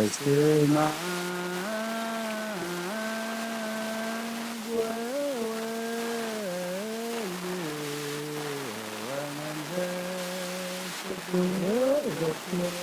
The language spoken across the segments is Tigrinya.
በስመ አብ ወወልድ ወመንፈስ ቅዱስ።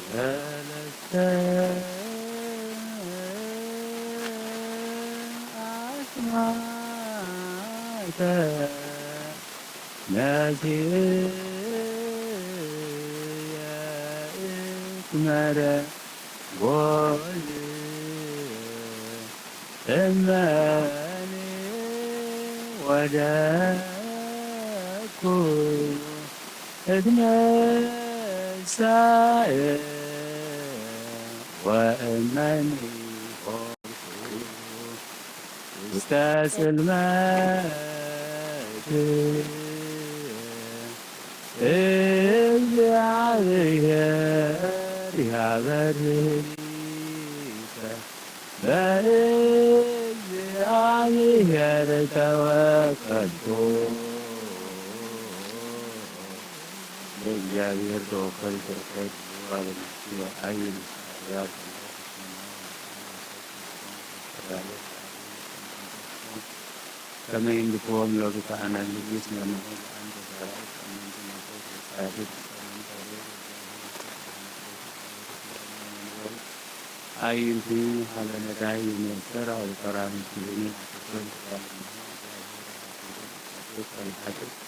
ሰለስተ ኣስማተ ነሲየ እትመረ ጎል እመኒ ወደኩ እትነሳእ ወእመኒ ሆርኩ ውስተ ጽልመት። እግዚኣብሔር ያበርህ በእግዚኣብሔር ተወከልኩ። በእግዚኣብሔር ተወከልኩ። ከመ ይንድፍዎም ሎቱ ካህናት ንጉስ መምሆ በአንተ ሰራዊት ቀመንተ መኮት ወጻድቅ አይንቱ ሀበነታይ ይመሰር አውቀራ ምስሉኒ አትክል ተባልምሆ እግዚአብሔር አትክል ተባልምሆ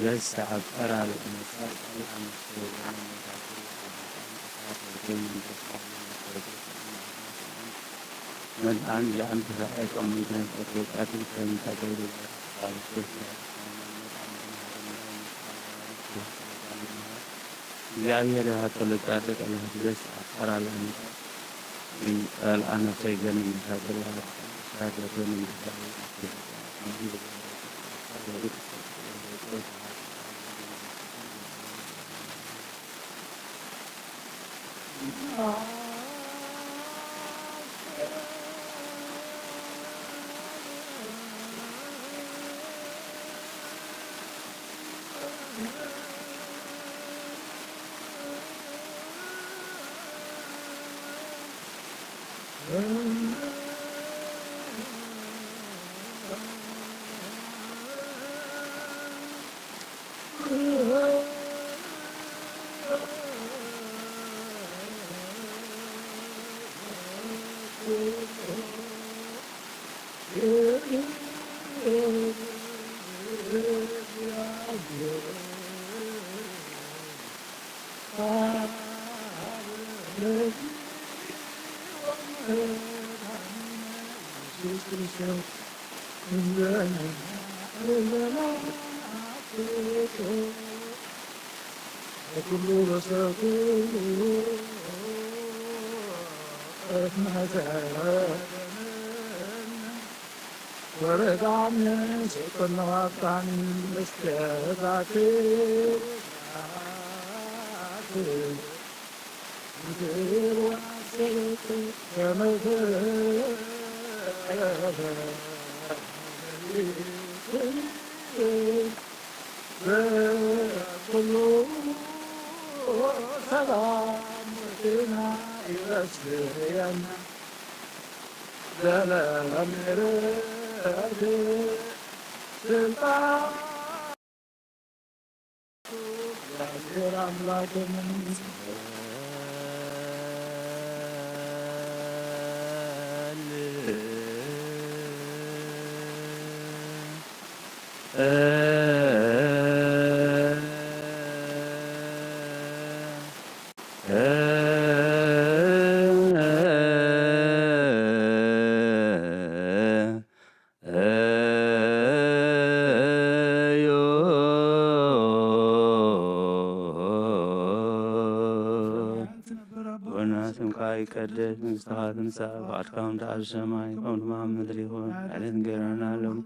ለሰአብ ቀራር መሳል አልአመሰ ወዘመን መሳሰል ወዘመን ተሳሰል ወዘመን ተሳሰል መድአን ለአንተ ሰአይ ቀሙትን ፈቶቃትን ከሚታገሩ ባልቶች እግዚአብሔር ሀብተ ለጻድቅ ለህትደስ አፈራ ለአንተ ለአነሰ ገን መሳሰል ሀብተ ሻገተ መንግስታዊ ኩሉ ሰላም ወጤና ይበስየና። ዘለ ምሕረት ስልጣን እግዚአብሔር አምላክን ስምካ ይቀደስ፣ መንግስትኻ ትምጻእ፣ ፍቓድካ ከምቲ ኣብ ሰማይ ከምኡ ድማ ኣብ ምድሪ ይኹን። ዕለት እንጀራና ሎም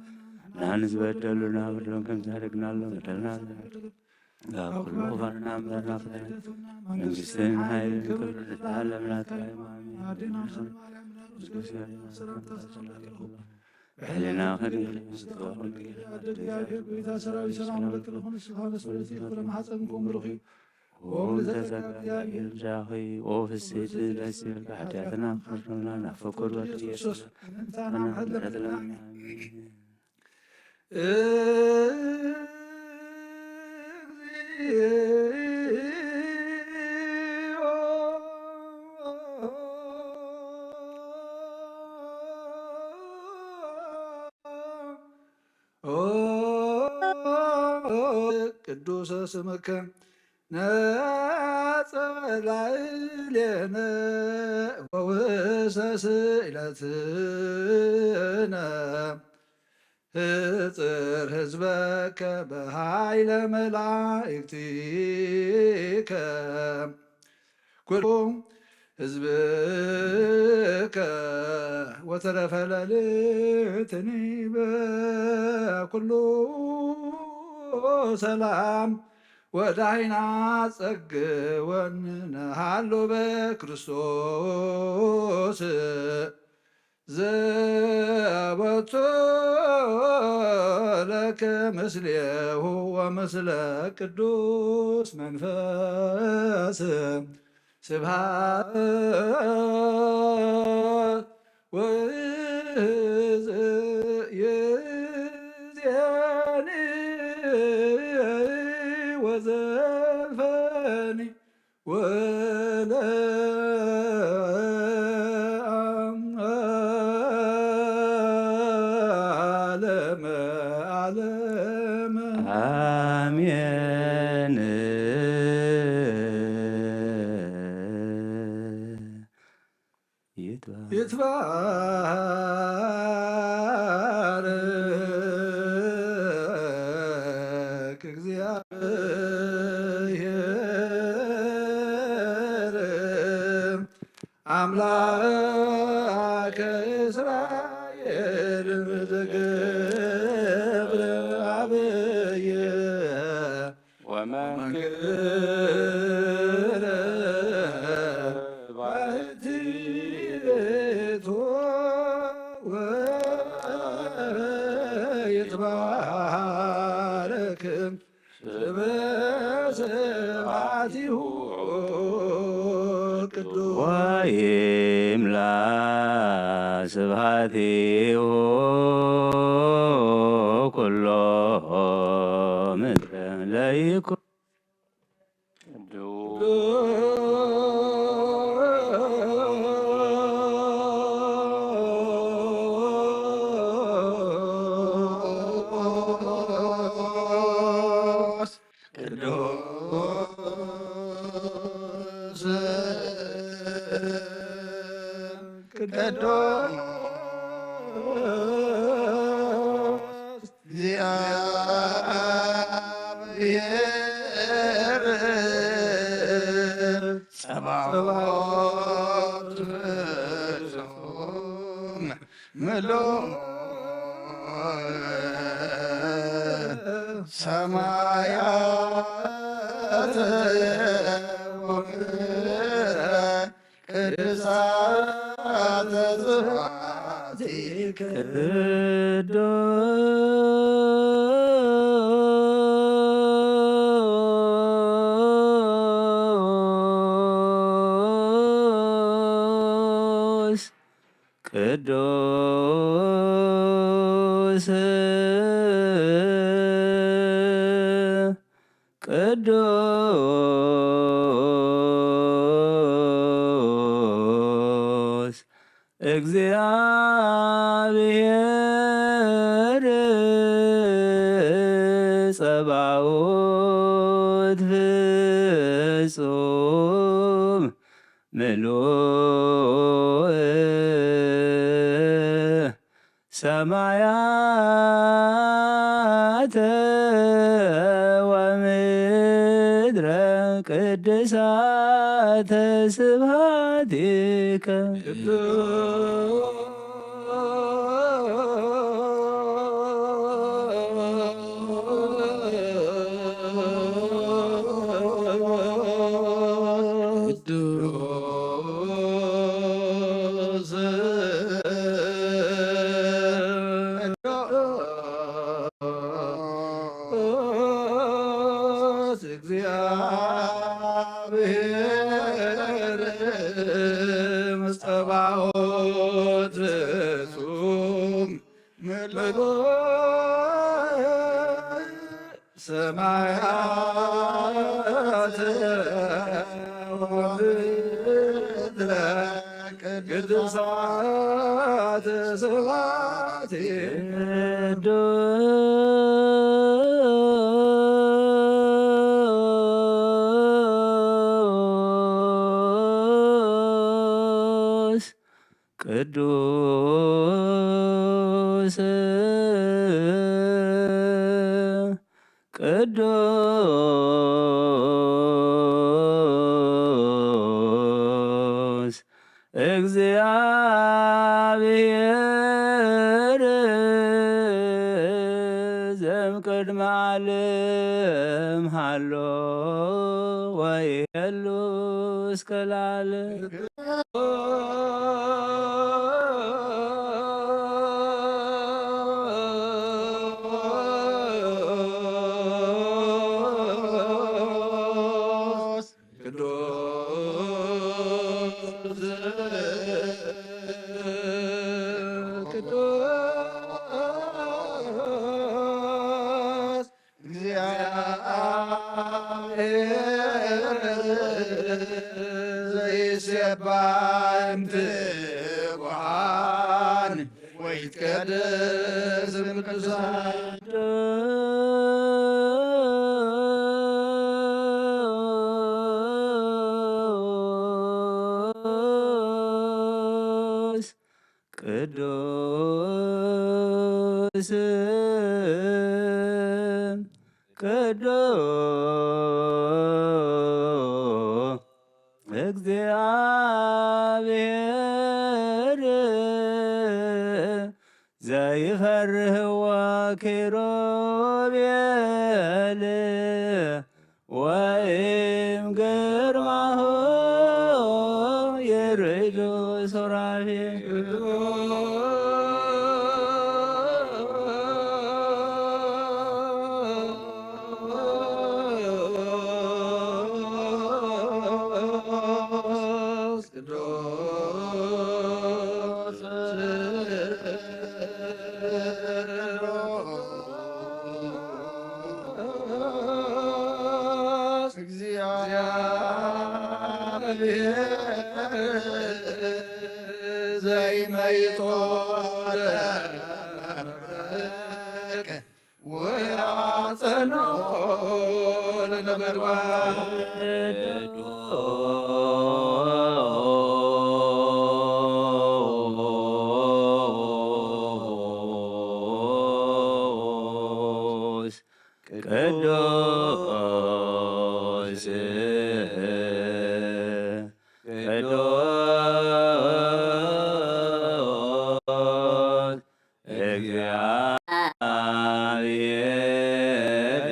ንህና ዝበደሉና በደሎም ከም ዝሓለግናሎም በደልና ካብ ኩሉ ክፋልና ምሕረትና ፈተና መንግስትን ሓይልን ክብርን ለዓለም ናትካ እዩ። ኣሜን። ኣዴና ማርያም ቅዱስ ገብርኤል ሰላምታ ሰላም ይኹን። ብሕልና ከድንግል ምስትዋኹን ኣደ እግዚኣብሔር ጎይታ ሰራዊት ሰላም ለክልኹን ስብሐ መስበቲ ፍረ ማሕፀንኩም ብሩኽ እዩ። ኦም ልተጸጋ እግዚኣብሔር ጃኺ ኦ ፍስሕቲ ደስ ይበልኪ ሓጢኣትና ክፈርደልና ናብ ፍቁር ወዲ ኢየሱስ ምሕረትና ምሕረትና ቅዱሰ ስምከ ነጸላእሌነ ወውሰስ ኢለትነ ህጽር ህዝበከ በሃይለ መላእክቲከ ኩሉ ህዝብከ ወተረፈ ለልትኒ በኩሉ ሰላም ወዳይና ጸግወን ነሃሉ በክርስቶስ ዘወቱ ለከ ምስሌሁ ወምስለ ቅዱስ መንፈስ ስብሐት ወይእዜኒ ወዘልፈኒ ወለዓለመ ዓለመ። አሜን። ይትባረክ እግዚአብሔር አምላከ እስራኤል ዘገብረ አብየ ወመንክረ ባሕቲቱ ወይትባረክ ስብሐቲሁ ቅዱስ ወይምላ ስብሐቲሁ ኩሎ ምድረ ለይኩን ቅዱስ ቅዱስ እግዚአብሔር ጸባኦት ፍጹም ምሉእ ሰማያት ወምድር እሳተ ጽፋት ቅዱስ ቅዱስ ቅዱስ እግዚአብሔር ጸባኦት ፍጹም ምሉእ ሰማያተ ወምድረ ቅድሳተ ስብሐቲከ። ቅዱስ ቅዱስ እግዚአብሔር ጸባኦት ፍጹም ምሉእ ሰማያት ወምድረ ቅድሳት ስብሐት ቅዱስ ቅዱስ ቅዱስ እግዚአብሔር ዘእምቅድመ ዓለም ሃሎ ወይሄሉ እስከ ለዓለም። ቅዱስ ቅዱስ እግዚአብሔር ዘይሴባይ እምትጉሃን ወይትቀደስ እምቅዱሳን። ቅዱስ ቅዱስ እግዚአብሔር ዘይፈርህዎ ኪሩቤል ወይም ግርማሁ ይርዱ ሱራፌል። እግዚአብሔር ዘይመይጦ ለመብረቅ ወያጸንኦ ለነጎድጓድ። ቅዱስ ቅዱስ ቅዱስ እግዚአብሔር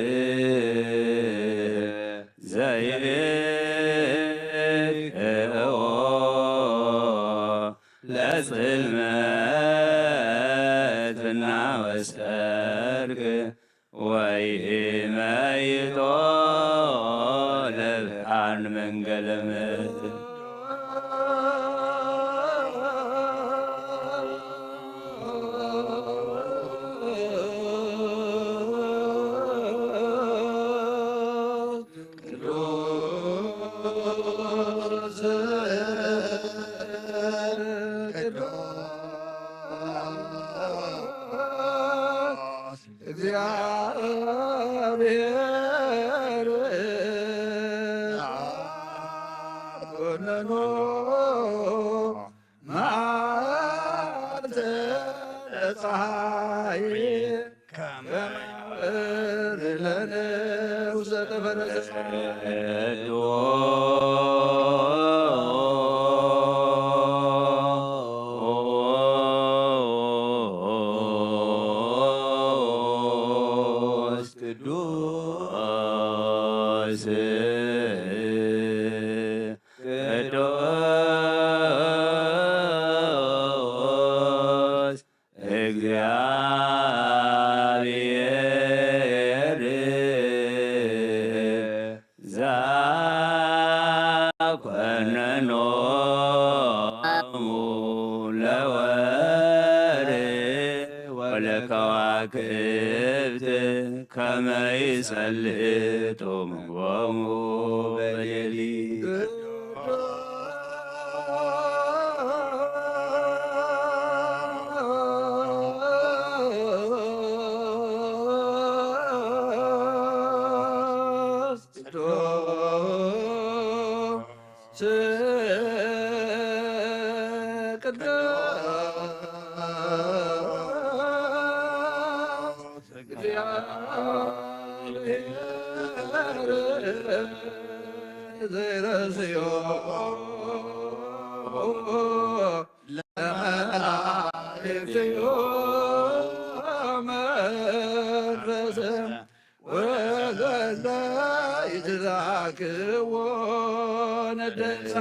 ዘይክኦ መንገለ ምሕረት ቅዱስ ቅዱስ እግዚአብሔር ኮነኖ መዓልተ ለፀሐይ ከመ ለነ ውስተ ጠፈረ ቅዱስ ቅዱስ እግዚአብሔር ዘኮነኖሙ ለወርህ ወለከዋክብት ከመ ይሰልጡ ምግቦሙ በሌሊት። ቅዱስ ቅዱስ እግዚአብሔር ዘይረስዮ ለመላእክትዮ መንፈስም ወዘንተ ይትዛክዎ ነደሳ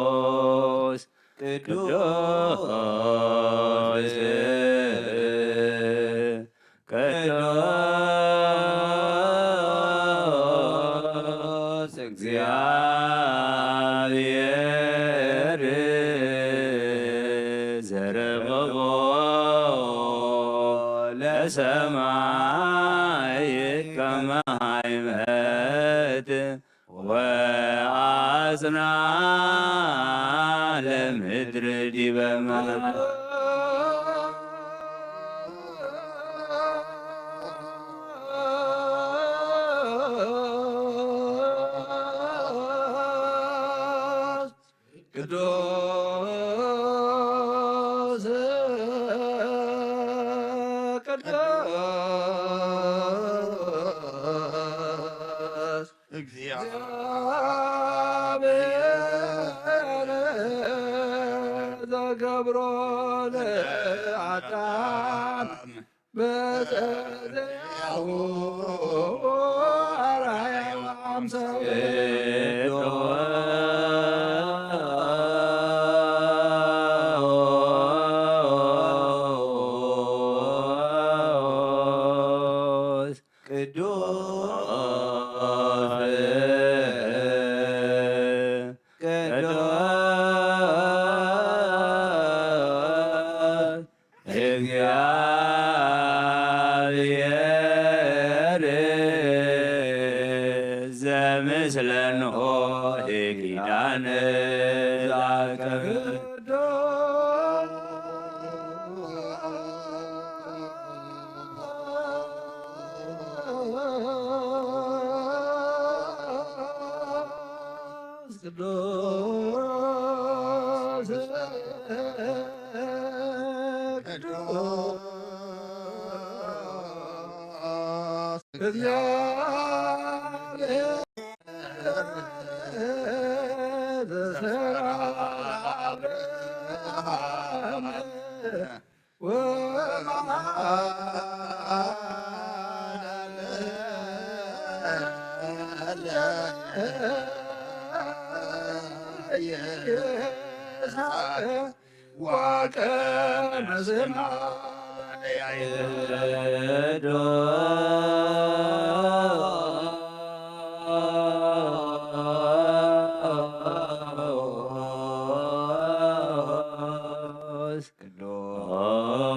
ቅዱስ ቅዱስ ቅዱስ እግዚአብሔር ዘረበቦ ለሰማይ ከመ ሃይመት ወአጽንዓ ለምድር ዲበ ማይ። ቅዱስ ቅዱስ እግዚአብሔር ዘገብሮ ለአዳም በዘያሁ አርአያ አምሳል ቅዱስ ቅዱስ እግዚአብሔር ዘምስለ ኖህ ኪዳን ዛከ ቅዱስ ቅዱስ እግዚአብሔር ዘሰራ ለአብርሃም ወመሃላ ለይስሐቅ ወከመ ሰማይ ቅዱስ ቅዱስ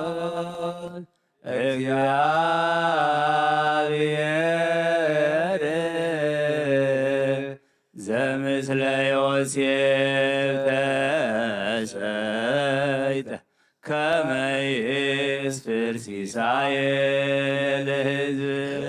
ቅዱስ እግዚአብሔር ዘምስለ ዮሴፍ ተሰይጠ ከመ ይስፍር ሲሳየ ለሕዝብ።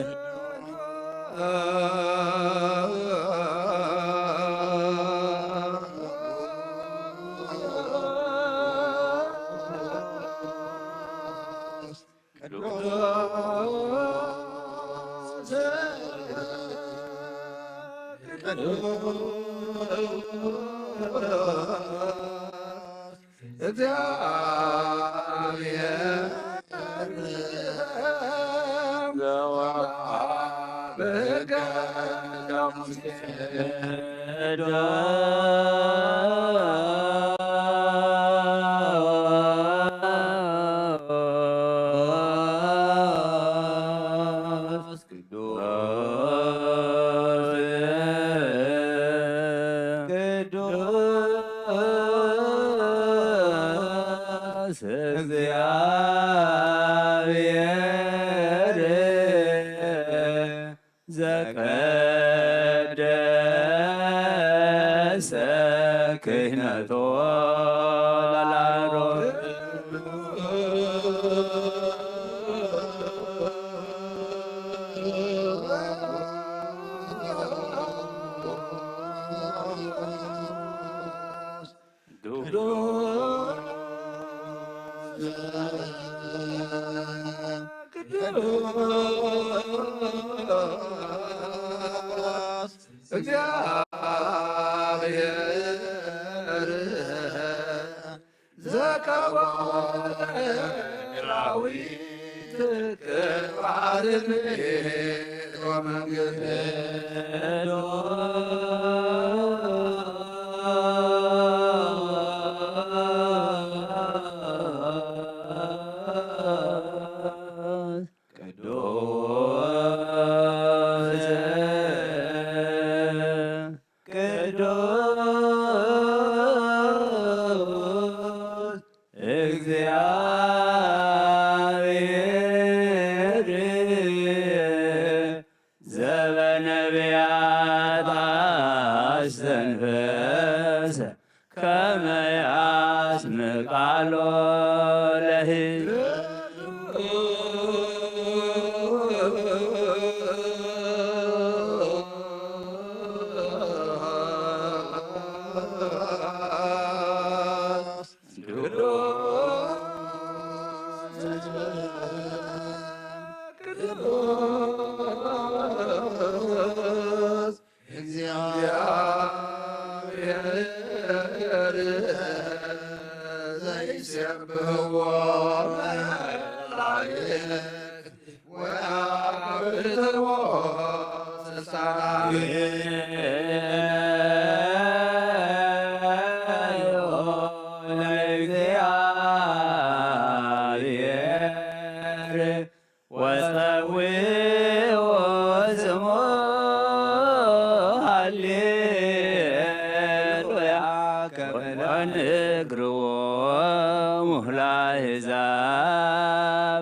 ቅዱስ ቅዱስ እግዚአብሔር ዘወሀበ ሕገ ለሙሴ። ቅዱስ ቅዱስ ቅዱስ እግዚአብሔር ዘቀደሰ ክህነቶ ለአሮን። ቅዱስ እግዚአብሔር ዘቀቦ ራዊት ክብር ወመንግስት። ቅዱስ ቅዱስ እግዚአብሔር ዘበነቢያት አስተንፈሰ ከመ ያስምዕ ቃሎ ለሕዝብ። ቅዱስ እግዚአብሔር ዘይሴብሕዎ መላእክት ወአቅርብዎ ስልጣናት። ለእግዚአብሔር ወጸውዑ ስሙ ሃሌሉያ ከመ ወንግርዎሙ ለአሕዛብ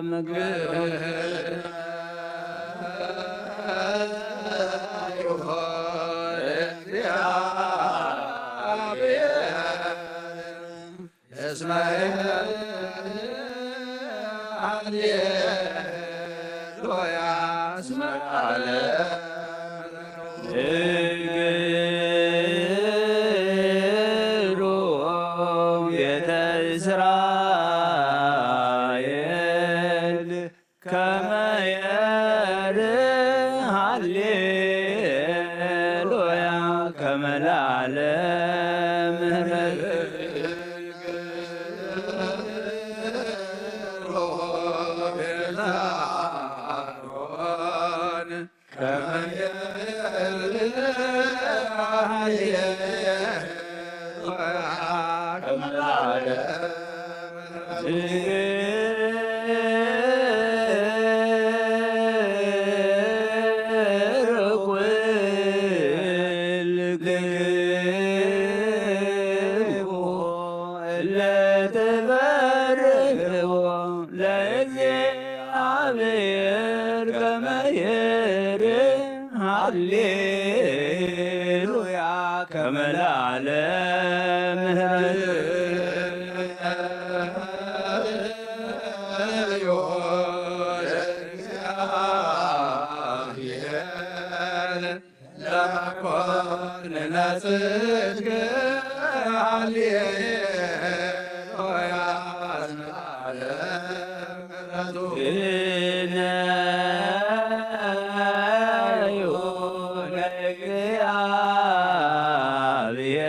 ምግብ። እስመ ሃሌሉያ እስመ ቃለ ንግሩ ቤተ እስራኤል ከመ የርህ ሃሌሉያ ከመ ለዓለም ምሕረት። ሃሌሉያ ከመ ለዓለም ለእግዚአብሔር ለኮንነ ጽድቅ። ሃሌሉያ እስመ ለዓለም ምሕረቱ። ግነዩ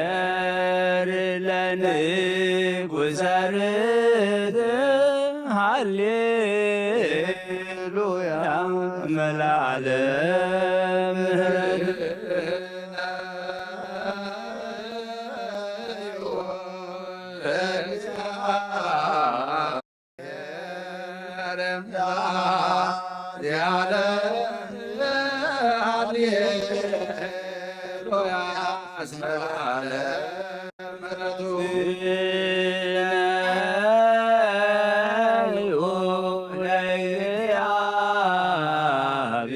ለእግዚአብሔር ለንጉሠ ርትዕ። ሃሌ ሉያ መላለም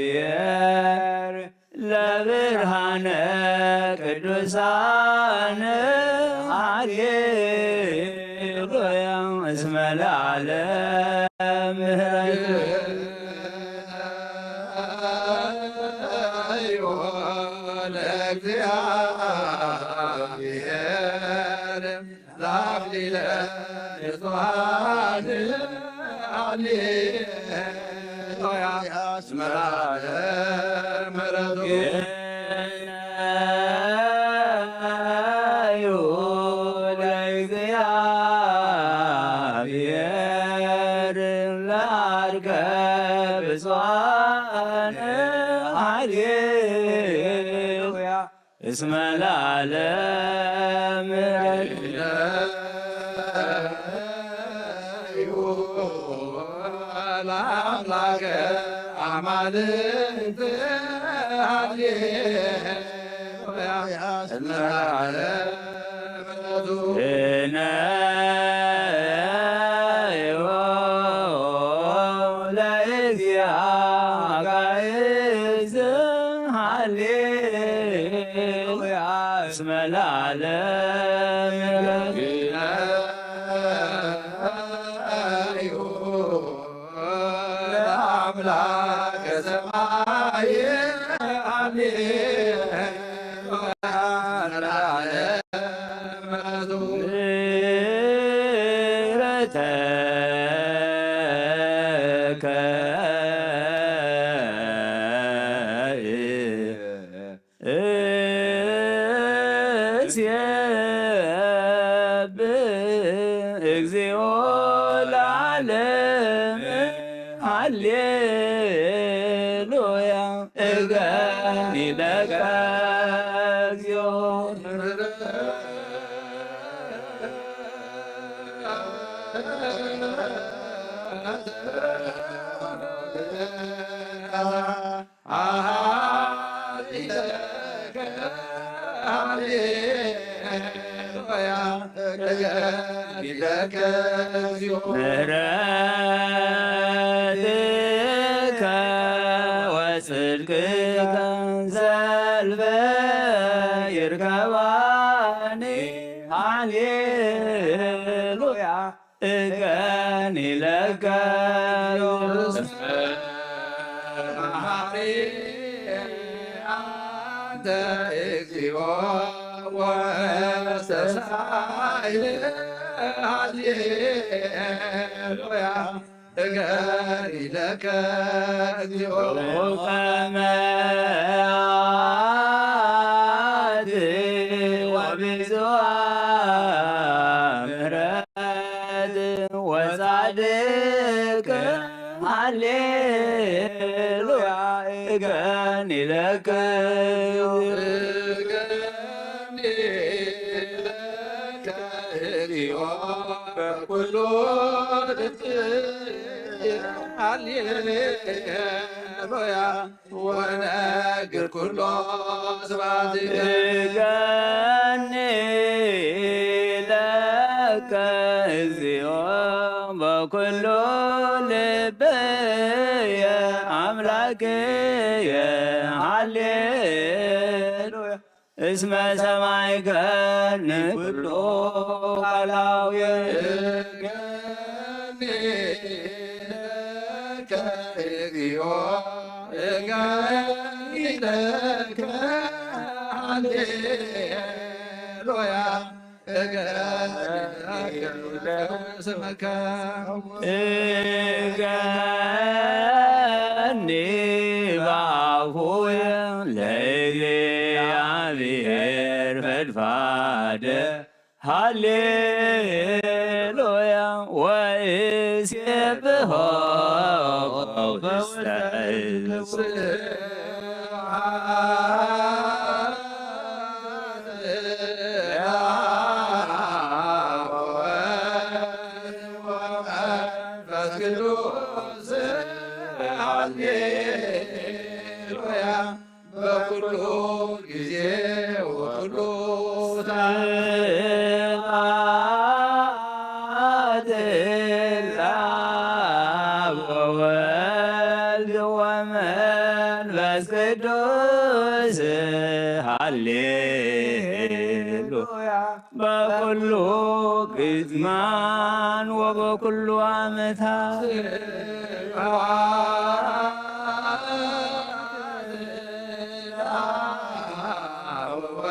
ለእግዚአብሔር ለብርሃነ ቅዱሳን። ሃሌሉያ እስመ ለዓለም ምሕረቱ። ለእግዚአብሔር ለአክሊለ ንጹሐን። ሃሌሉያ እስመ ለዓለም ምሕረቱ። ግነዩ ለእግዚአብሔር ለዐርከ ብፁዓን። ሃሌሉያ እስመ ለዓለም ለአምላከ አማልክት። ሃሌሉያ እስመ ለዓለም ምሕረቱ። ግነዩ ለእግዚአ አጋእዝት። ሃሌሉያ እስመ ለዓለም ለአምላከ ሰማይ። ሃሌሉያ ለዓለም ምሕረቱ። ምሕረተከ እሴብህ እግዚኦ ለዓለም። ሃሌሉያ እገኒ ለከ እግዚኦ። ምሕረትከ ወጽድቅከ ዘልፈ ይርከባኒ። ሃሌሉያ እገኒ ለከ። መሐሪ አንተ እግዚኦ ወተሳይል። ሃሌሉያ እገኒ ለከ እግዚኦ። ከመ አቲ ወብዙኃ ምሕረት ወጻድቅ። ሃሌሉያ እገኒ ለከ። እገኒ ለከ እግዚኦ በኩሉ ልብ። ሃሌሉያ ወነግር ኩሎ ስብሐት። እገኒ ለከ እግዚኦ በኩሉ ልብየ አምላክየ። ሃሌሉያ። እስመ ሰማይ ገኒ ኩሉ ቃላዊ። እገኒ ለከ እግዚኦ፣ እገኒ ለከ። ሃሌሉያ። እገኒ ለከ ስመከ። እገኒ በአፉየ ለእግዚአብሔር ፈድፋደ። ሃሌሉያ ወእሴብሖ በውስተ ህዝቡ። መንፈስ ቅዱስ ሃሌሉያ። በኩሉ ጊዜ ወኩሉ ሰዓት ለአብ ወወልድ ወመንፈስ ቅዱስ ሃሌሉያ። በኩሉ ግዝማን ወበኩሉ ዓመታት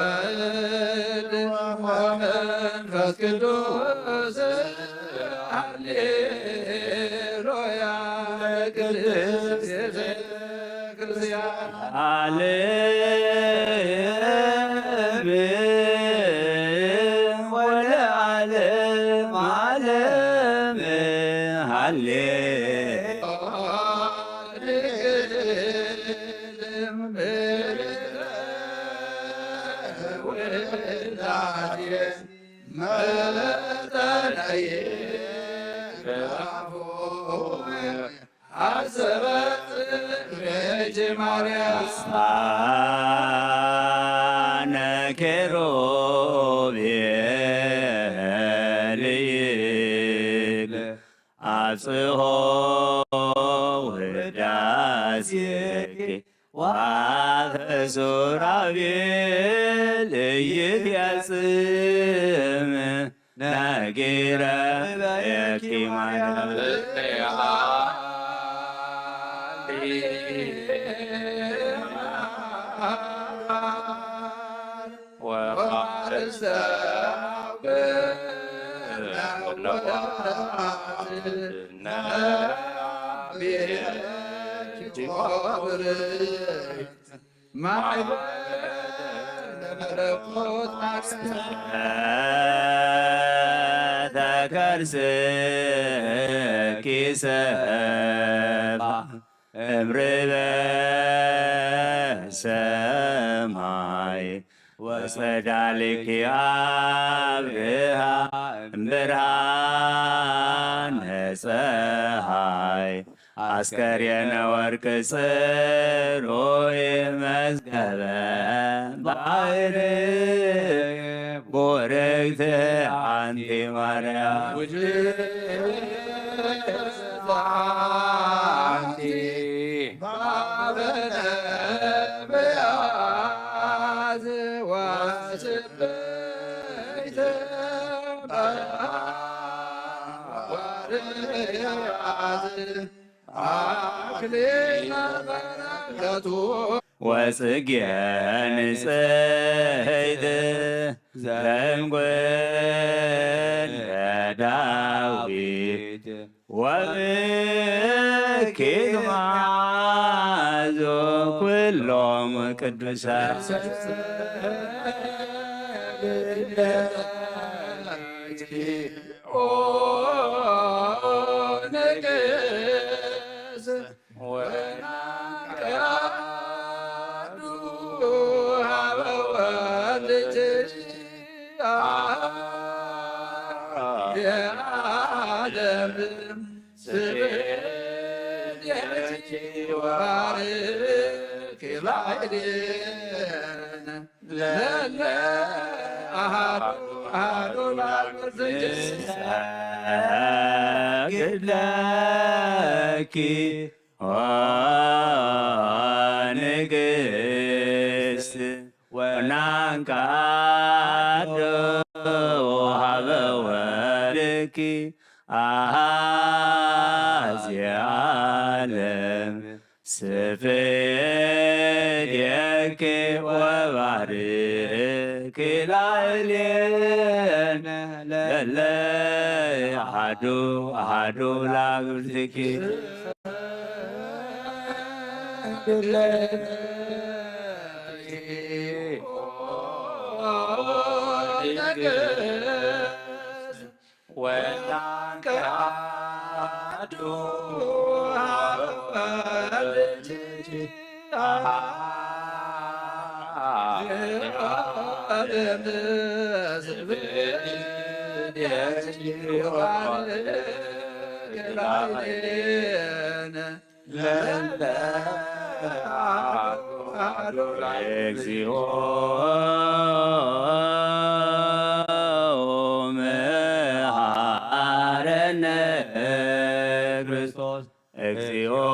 ወወልድ ወመንፈስ ቅዱስ ሃሌሉያ። ቅድስት ቤተ ክርስቲያን ዓለም ወለዓለም ዓለም ሃሌ አሰበ ጽድቅ ማርያም። አነ ኬሩቤል ይብል አብጽሖ ውዳሴኪ ወአፈ ሱራፌል ኢይትፌጸም ነጊረ በኪ ማርያም። ተከርስኪ ሰፋ እምርበ ሰማይ ወጸዳልኪ አብርሃ እምብርሃነ ጸሃይ አስከሬነ ወርቅ ጽሩይ መዝገበ ባሕር ቡርክት አንቲ ማርያም። አንቲ ባበነ ብያዝ ወስብእተ በአዋርያት አክሊለ በረከቱ ወጽጌ ንጽሕት ዘእንጉለ ዳዊት ወብኪ መዓዞ ኩሎም ቅዱሳን። ኦ ንግሥት ወናቀዱ ሀበ ወልድኪ የዓለም ስብሐት ወባርክ ላዕሌነ ለለ አሐዱ አሐዱ ለአብ ወልድ ሰግድ ለኪ ኦ ንግስት ወናንካዶ ሃበ ወልኪ ኣሃዚ ዓለም ስፍድየኪ ወባርኪ ላዕሌነ ለለ ኣሃዱ ኣሃዱ ላግብርትኪ እግዚኦ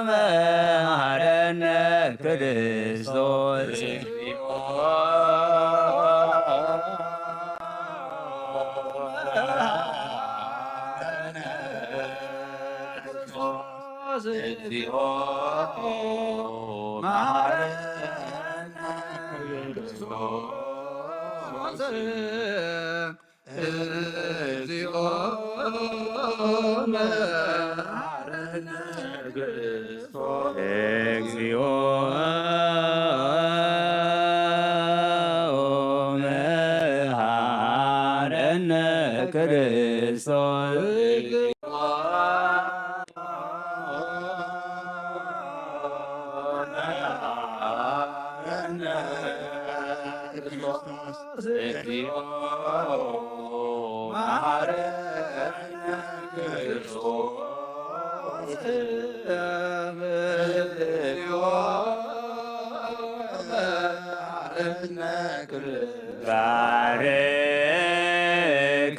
መሐረነ ክርስቶስ። እግዚኦ መሐረነ ክርስቶስ። እግዚኦ መሐረነ ክርስቶስ። እግዚኦ መሐረነ ክርስቶስ።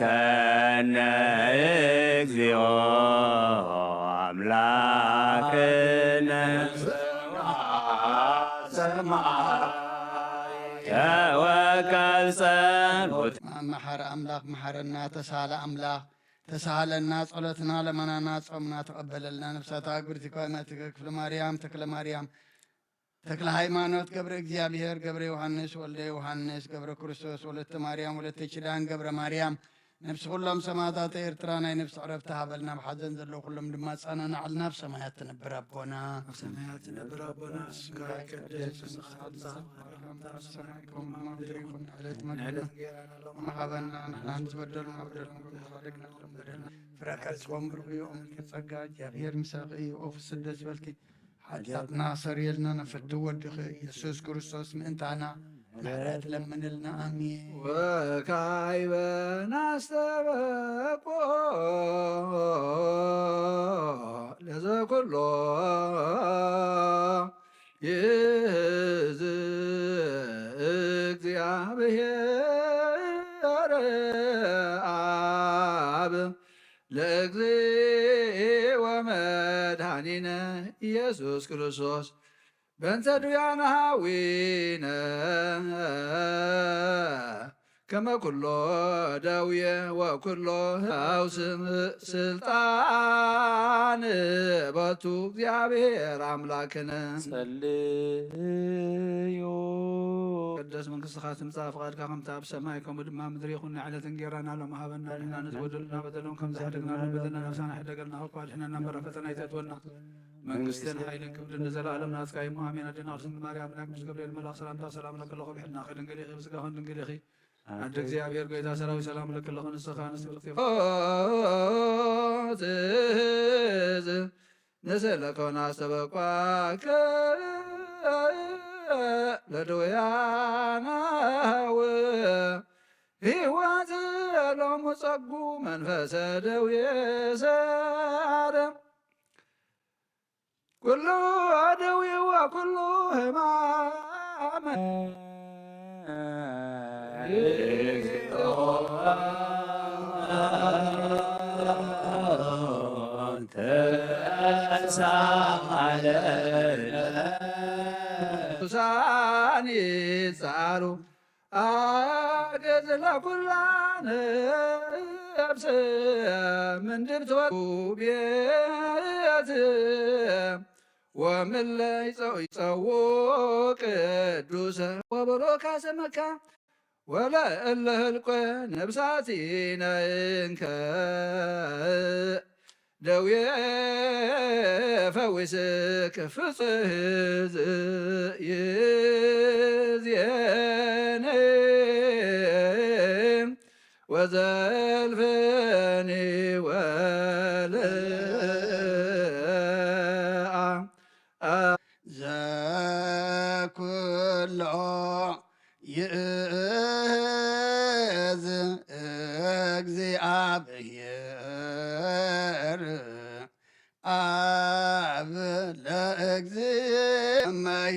ባርከነ እግዚኦ ኣምላክነ። ተወከል ጸሎት። መሓሪ ኣምላኽ መሓረና፣ ተሳለ ኣምላኽ ተሳሃለና፣ ጸሎትና ለመናና ጾምና ተቐበለልና። ነፍሳታ ግብርቲ ኮይና ክፍለ ማርያም፣ ተክለ ማርያም፣ ተክለ ሃይማኖት፣ ገብረ እግዚኣብሔር፣ ገብረ ዮሃንስ፣ ወልደ ዮሃንስ፣ ገብረ ክርስቶስ፣ ወለተ ማርያም፣ ወለተ ኪዳን፣ ገብረ ማርያም፣ ነፍሲ ኩሎም ሰማዕታት ኤርትራ ናይ ነፍሲ ዕረፍቲ ሃበልና። ኣብ ሓዘን ዘለዉ ኩሎም ድማ ኣጸናንዓልና። ኣብ ሰማያት ትነብር ኣቦና። ኣብ ሰማያት ትነብር ኣቦና፣ ስምካ ይቀደስ፣ መንግስትኻ ትምጻእ፣ ፈቃድካ ኣብ ሰማይ ከምኡ ኣብ ምድሪ ይኹን። ዕለት መግብና ንዕለት እንጌራና ሎሚ ሃበና፣ ንሕና ንዝበደሉና በደሎም ከም ንበድል በደልና። ፍረ ከርስቦም ብርኽዮም፣ ጸጋ እግዚኣብሔር ምሳኺ እዩ። ኦፍ ስደት ይበልኪ፣ ሓጢኣትና ሰሪየልና፣ ነፍቲ ወድኺ ኢየሱስ ክርስቶስ ምእንታና ምሕረት ለምንልና። ኣሜን። ወካይበ ናስተበቆ ለዘኩሎ ይእዝ እግዚኣብሔር ኣብ ለእግዚእ ወመድኃኒነ ኢየሱስ ክርስቶስ በእንተ ድውያነ ኃዊነ ከመ ኩሎ ደዌ ወኩሎ ፈውስ ስልጣን ቦቱ። እግዚኣብሔር ኣምላክነ ጸልዩ። ቅደስ መንግስትኻ ትምጻእ፣ ፍቓድካ ከምቲ ኣብ ሰማይ ከምኡ ድማ ምድሪ ይኹን። ንዕለት እንጌራና ሎም ሃበና፣ ንሕና ንዝበደሉና በደሎም ከም ዝሓደግና ንበደልና፣ ነብሳና ሕደገልና፣ ካብ ክፉእ ኣድሕነና እምበር፣ ኣብ ፈተና ኣይተእትወና። መንግስትን ሓይልን ክብርን ንዘለኣለም ናትካ እዩ። ኣሜን። ኣዴና ቅድስት ድንግል ማርያም፣ ናይ ቅዱስ ገብርኤል መልኣክ ሰላምታ ሰላም እለኪ ኣለኹ፣ ብሕልና ድንግል ኢኺ፣ ብስጋኹን ድንግል ኢኺ። ኣደ እግዚኣብሔር ጎይታ ሰራዊት ሰላም እለኪ ኣለኹ፣ ንስኻ ንስብርት ትእዝ ንስእለኮ ናስተበቋከ ለድውያናው ህይወት ሎሙ ጸጉ መንፈሰ ደዌ ሰዓረ ኩሉ ደዌ ወኩሉ ሕማም እግዚኦ ተሳለነ። ቅዱሳን ይጻሩ አገዝላ ኩላ ነፍስ ምንድር ትወቱ ቤት ወምለይ ጸው-፣ ጸው ቅዱሰ ወበሮካ ስመካ ወለእለ ህልቆ ነብሳቲነ እንከ ደዌ ፈዊስክ ፍጽህ ይዜነ ወዘልፈኒ ወለአ ዘኩሎ ይእዝ እግዚኣብሔር ኣብ ለእግዚእመይ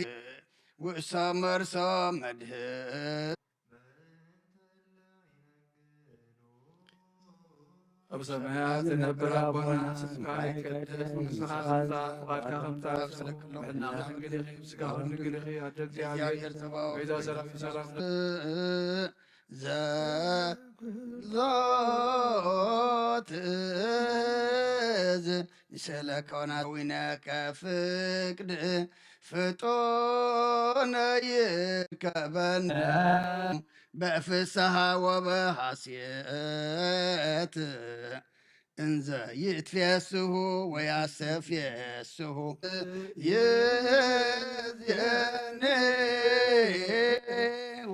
ውእሶ መርሶ መድህን። ኣብ ሰማያት እትነብር ኣቦና፣ ስምካ ይቀደስ፣ መንግስትኻ ትምጻእ፣ ፍቓድካ ከም ትሰርሕ ምሕልና ድንግል ኢኺ፣ ስጋኹን ድንግል ኢኺ፣ ኣደ እግዚኣብሔር፣ ቤዛ ሰላም ሰላም ዘሎት እዝ ንስእለከ ወናዊነከ ፍቅድ ፍጡነ ይርከበነ በፍስሃ ወበሐሴት እንዘ ይትፌስሁ ወያስተፍስሁ ይእዜኒ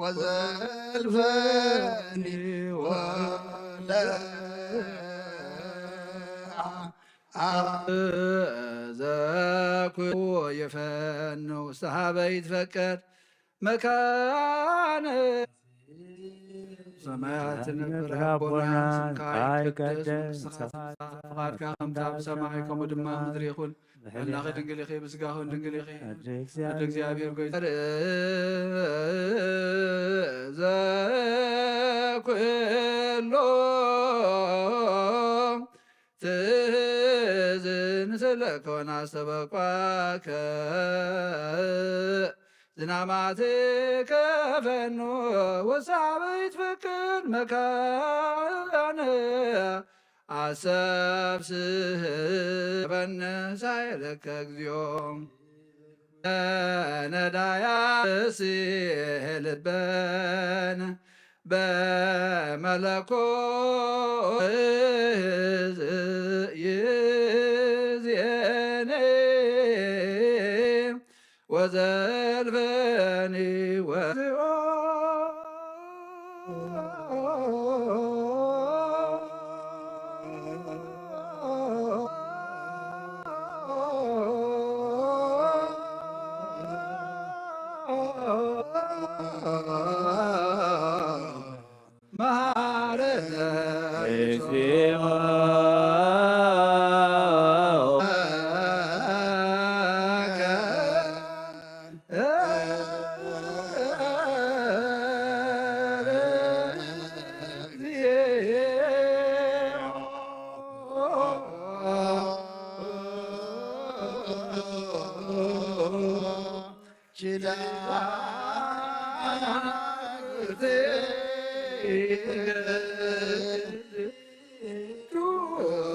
ወዘልፈኒ ወለአ ዘኩ ይፈኑ ሰሃበ ይትፈቀድ መካነ ሰማያት ንብር ኣቦና ስምካ ይቀደስ፣ መንግስትኻ ትምጻእ፣ ፍቓድካ ከምታ ብሰማይ ከምኡ ድማ ምድሪ ይኹን። ጥዕናኺ ድንግል ኢኺ፣ ብስጋኹን ድንግል ኢኺ። ኣደ እግዚኣብሔር ጎይታ ዘኩሎ ትእዝን ስለኮና ሰበቋከ ዝናማትከ ፈኑ ወሳበይት ፍቅር መካነ አሰብስበነ ሳይለከ እግዚኦ ነዳያሲ ልበን በመለኮ ይዜኔ ወዘልፈኒ ወዝኦ መሐረነ እግዚኦ።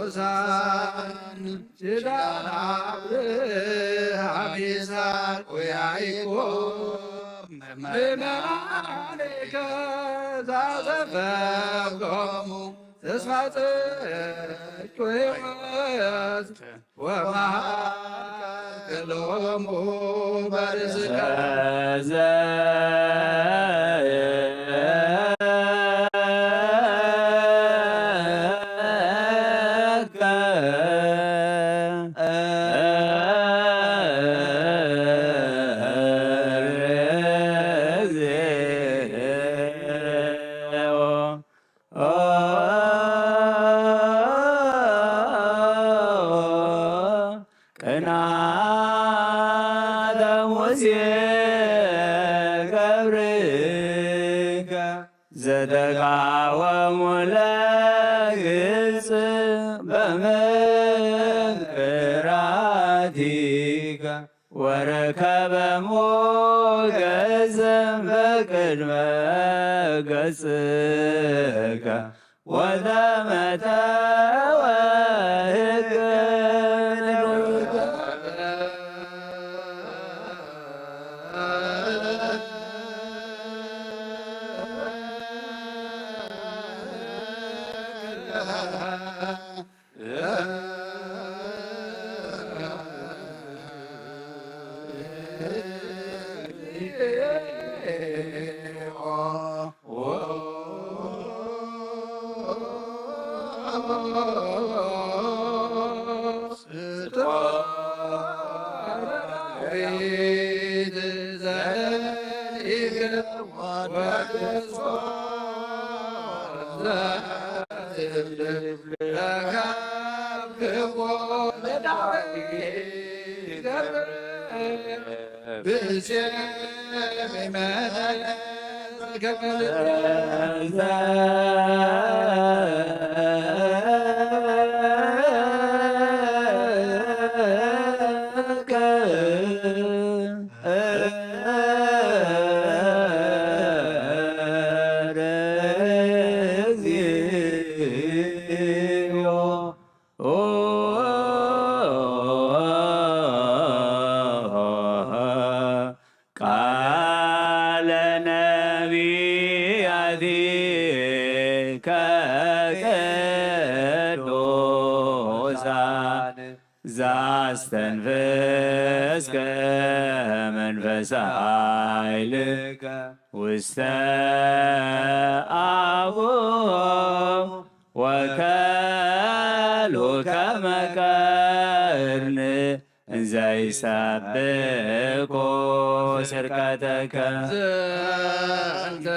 ቅዱሳን ኪዳነ አብርሃም ይስሐቅ ወያዕቆብ ምእመናኒከ ዛዘፈጎሙ ተስፋ ጽድቅ ወሕይወት ወመሃከሎሙ በርእስከ ቅንዓተ ሙሴ ገብር ዘተቃወሙ ለግብጽ በመንክራቲከ ወረከበ ሞገሰ በቅድመ ገጽከ ወተመተወ ህግ ቃለ ነቢያቲከ ቅዱሳን ዘአስተንፈስከ መንፈሰ ኃይልከ ውስተ አፉሆሙ ወከሉ ከመ ቀርኒ እንዘ ይሰብኩ ስብከተከ። ዘንተ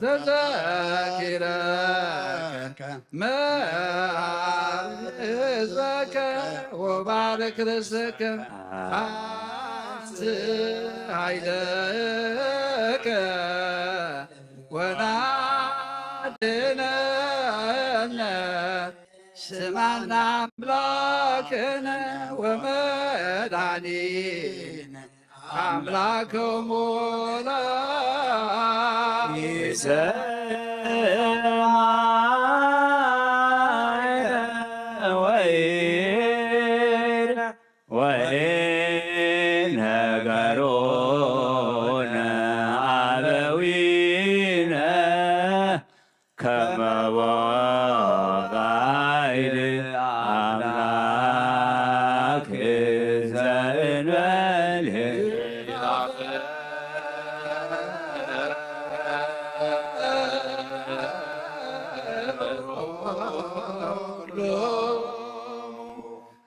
ተዘኪረ መዓልትከ ወባርክ ርእስከ አንስ ኃይለከ ወናድነነ ስማና አምላክነ ወመድኃኒነ አምላክሙ ለይሰማዕነ ወይነ ወይነገሮነ አበዊነ ከመ ወባይል አምላክ ዘእንበሌ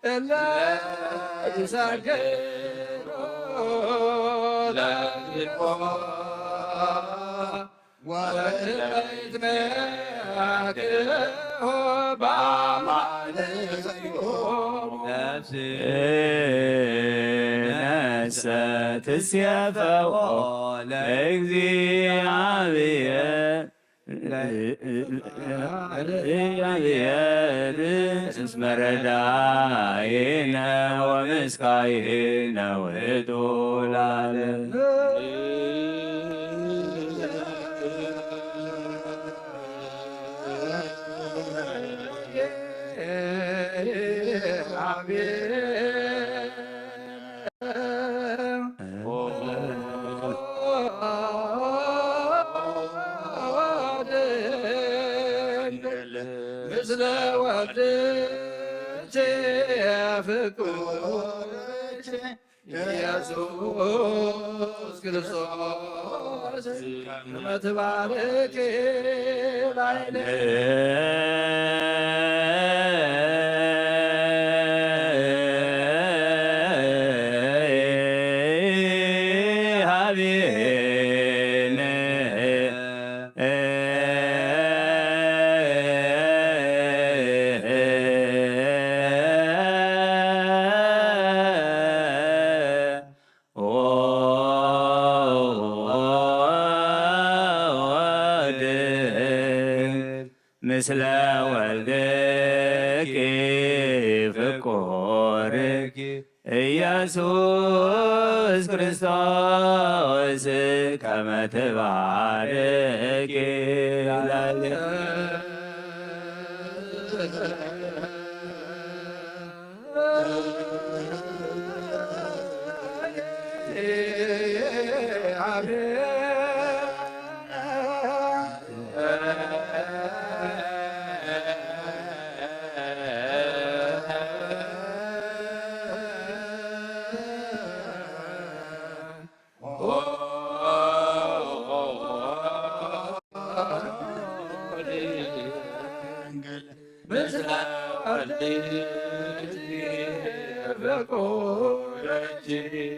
እለ ይሰግዱ ለግቦ ወእለ ይትመክሑ በአማልክቲሆሙ። ነፍስነሰ ትሴፈዎ ለእግዚአብሔር ለእግዚአብሔር እስመ ረዳኢነ ወምስካይነ ውእቱ ለዓለም። ምስለ ወልድኪ ፍቁርኪ ኢየሱስ ክርስቶስ ከመ ትባርኪ ላዕሌነ ሀቤነ ምስለ ወልድኪ ፍቁርኪ ኢየሱስ ክርስቶስ ከመ ትባርኪ።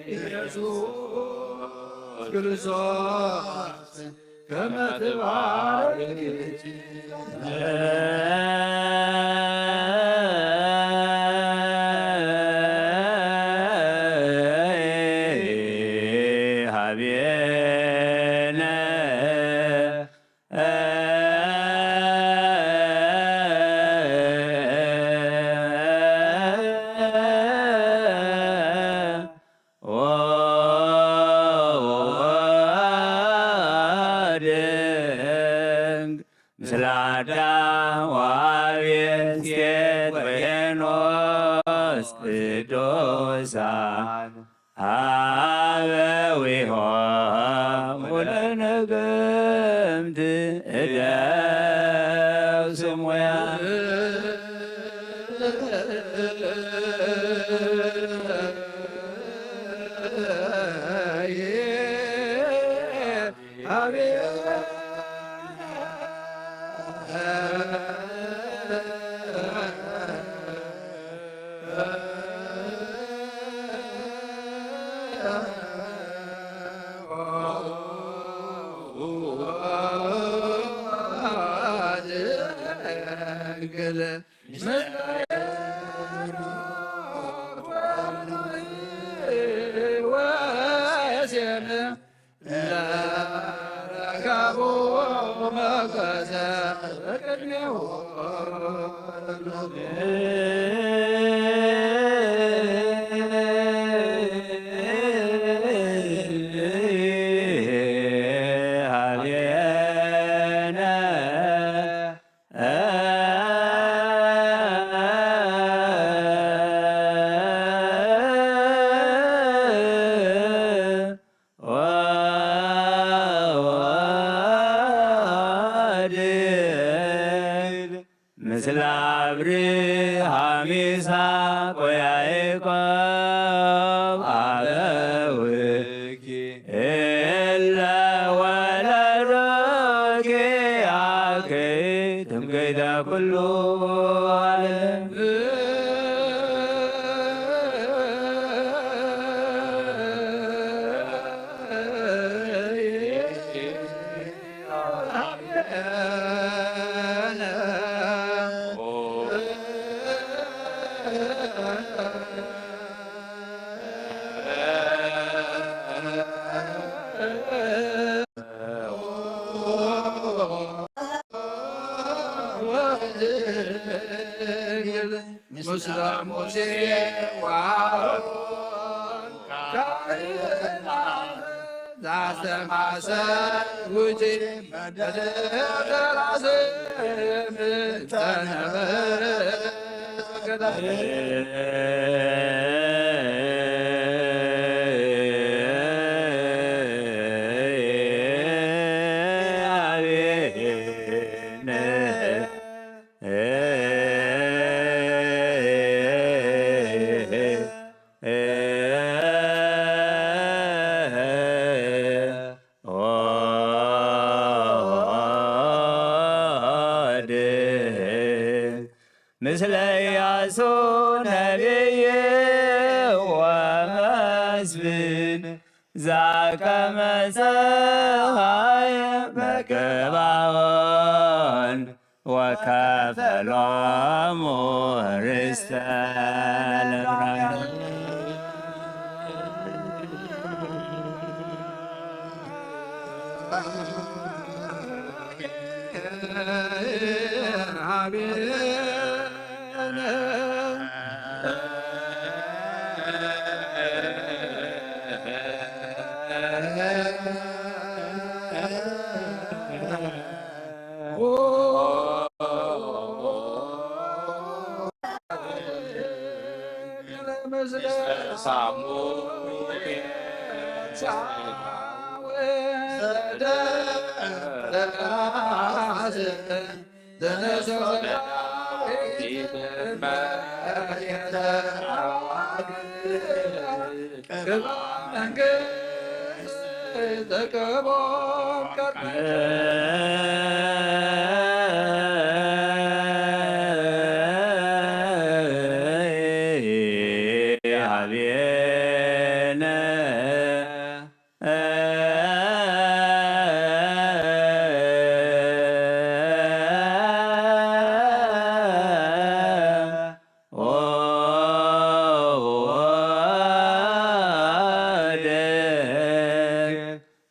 ኢየሱስ ክርስቶስ ከመ ትባርኪ። ሀቤነ ወወድንግ ምስለ አዳም ወአቤል ሴት ወሄኖስ ቅዱሳን አበዊሆሙ ለነገምት እደው ስሙያ። ወድንግል ምስለ አብርሃም ይስሐቅ ወያዕቆብ አበውኪ እለ ወለዶኪ አኪ ትምክሕተ ኩሉ ዓለም። ምስለ ሙሴ ወአሮን ካህናት ዛስተማሰሉቲ በደለተ ራስም ተነበረ። ምስለ ኢያሱ ነቢይ ወመስፍን ዘከመ ጸሃየ በገባዖን ወከፈሎሙ ርስተ ለእብራውያን።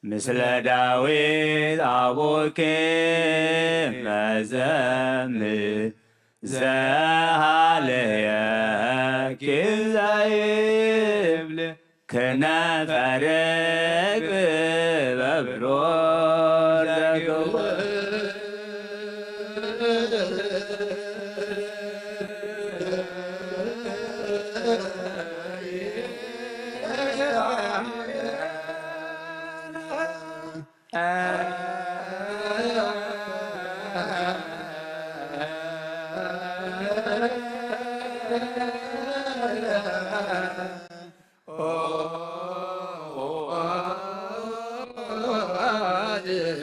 ምስለ ዳዊት ኣቡኪ መዘምር ዘሃለየኪ ዘይብል ክነፈርቅ በብሮ ዘግው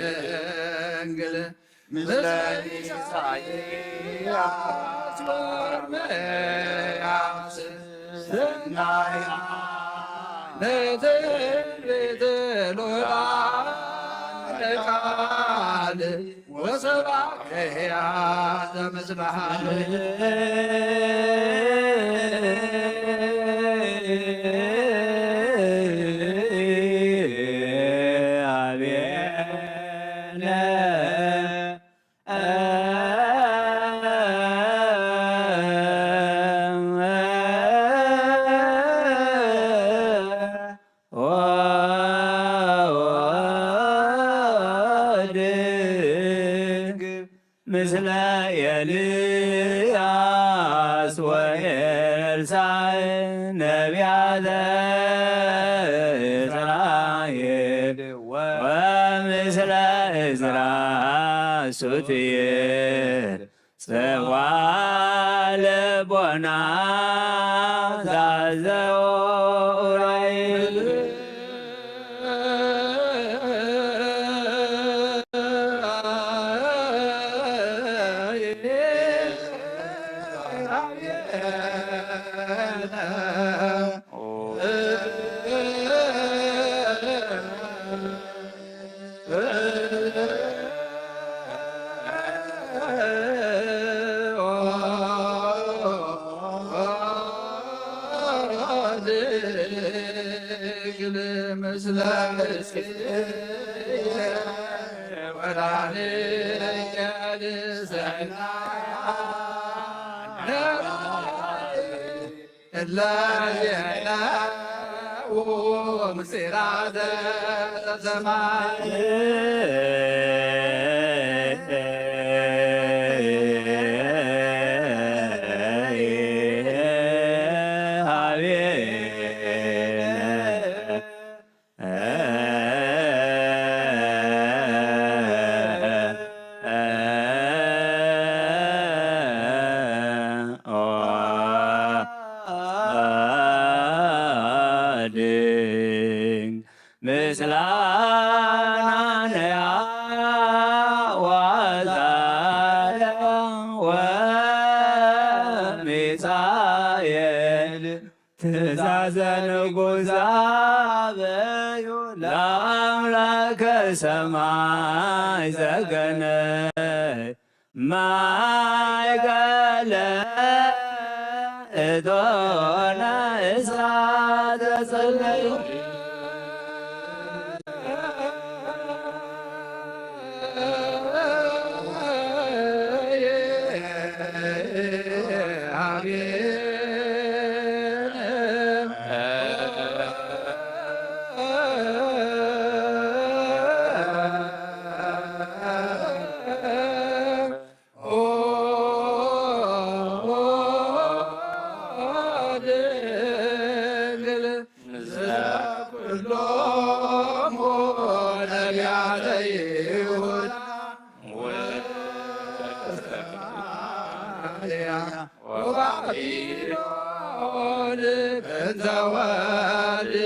ድንግል ምስለ ኢሳይያስ ወርምያስ ሰናያ ለትንቢት ሉላን ቃል ወሰባክያ ዘምስባሕን አቤነ ወድግ ምስለ ኤልያስ ወኤልሳዕ ነቢያተ እስራኤል ወምስለ እዝራ ሱትየል ጽዋ ልቦና ዛዘው ኡራኤል ድንግል ምስለ ሕዝቅኤል ወዳንኤል ሰናያ እለ ርኤናሁ ምስጢራተ ዘሰማይ። ሀቤነ ድንግ ምስላናነያ ዋዛለ ወሚሳኤል ትእዛዘ ንጉሥ ዛበዩ ለአምላከ ሰማይ ዘገነ ማይ ገለ እቶነ እሳተ ጽልመት ይሎን እንተ ወልጅ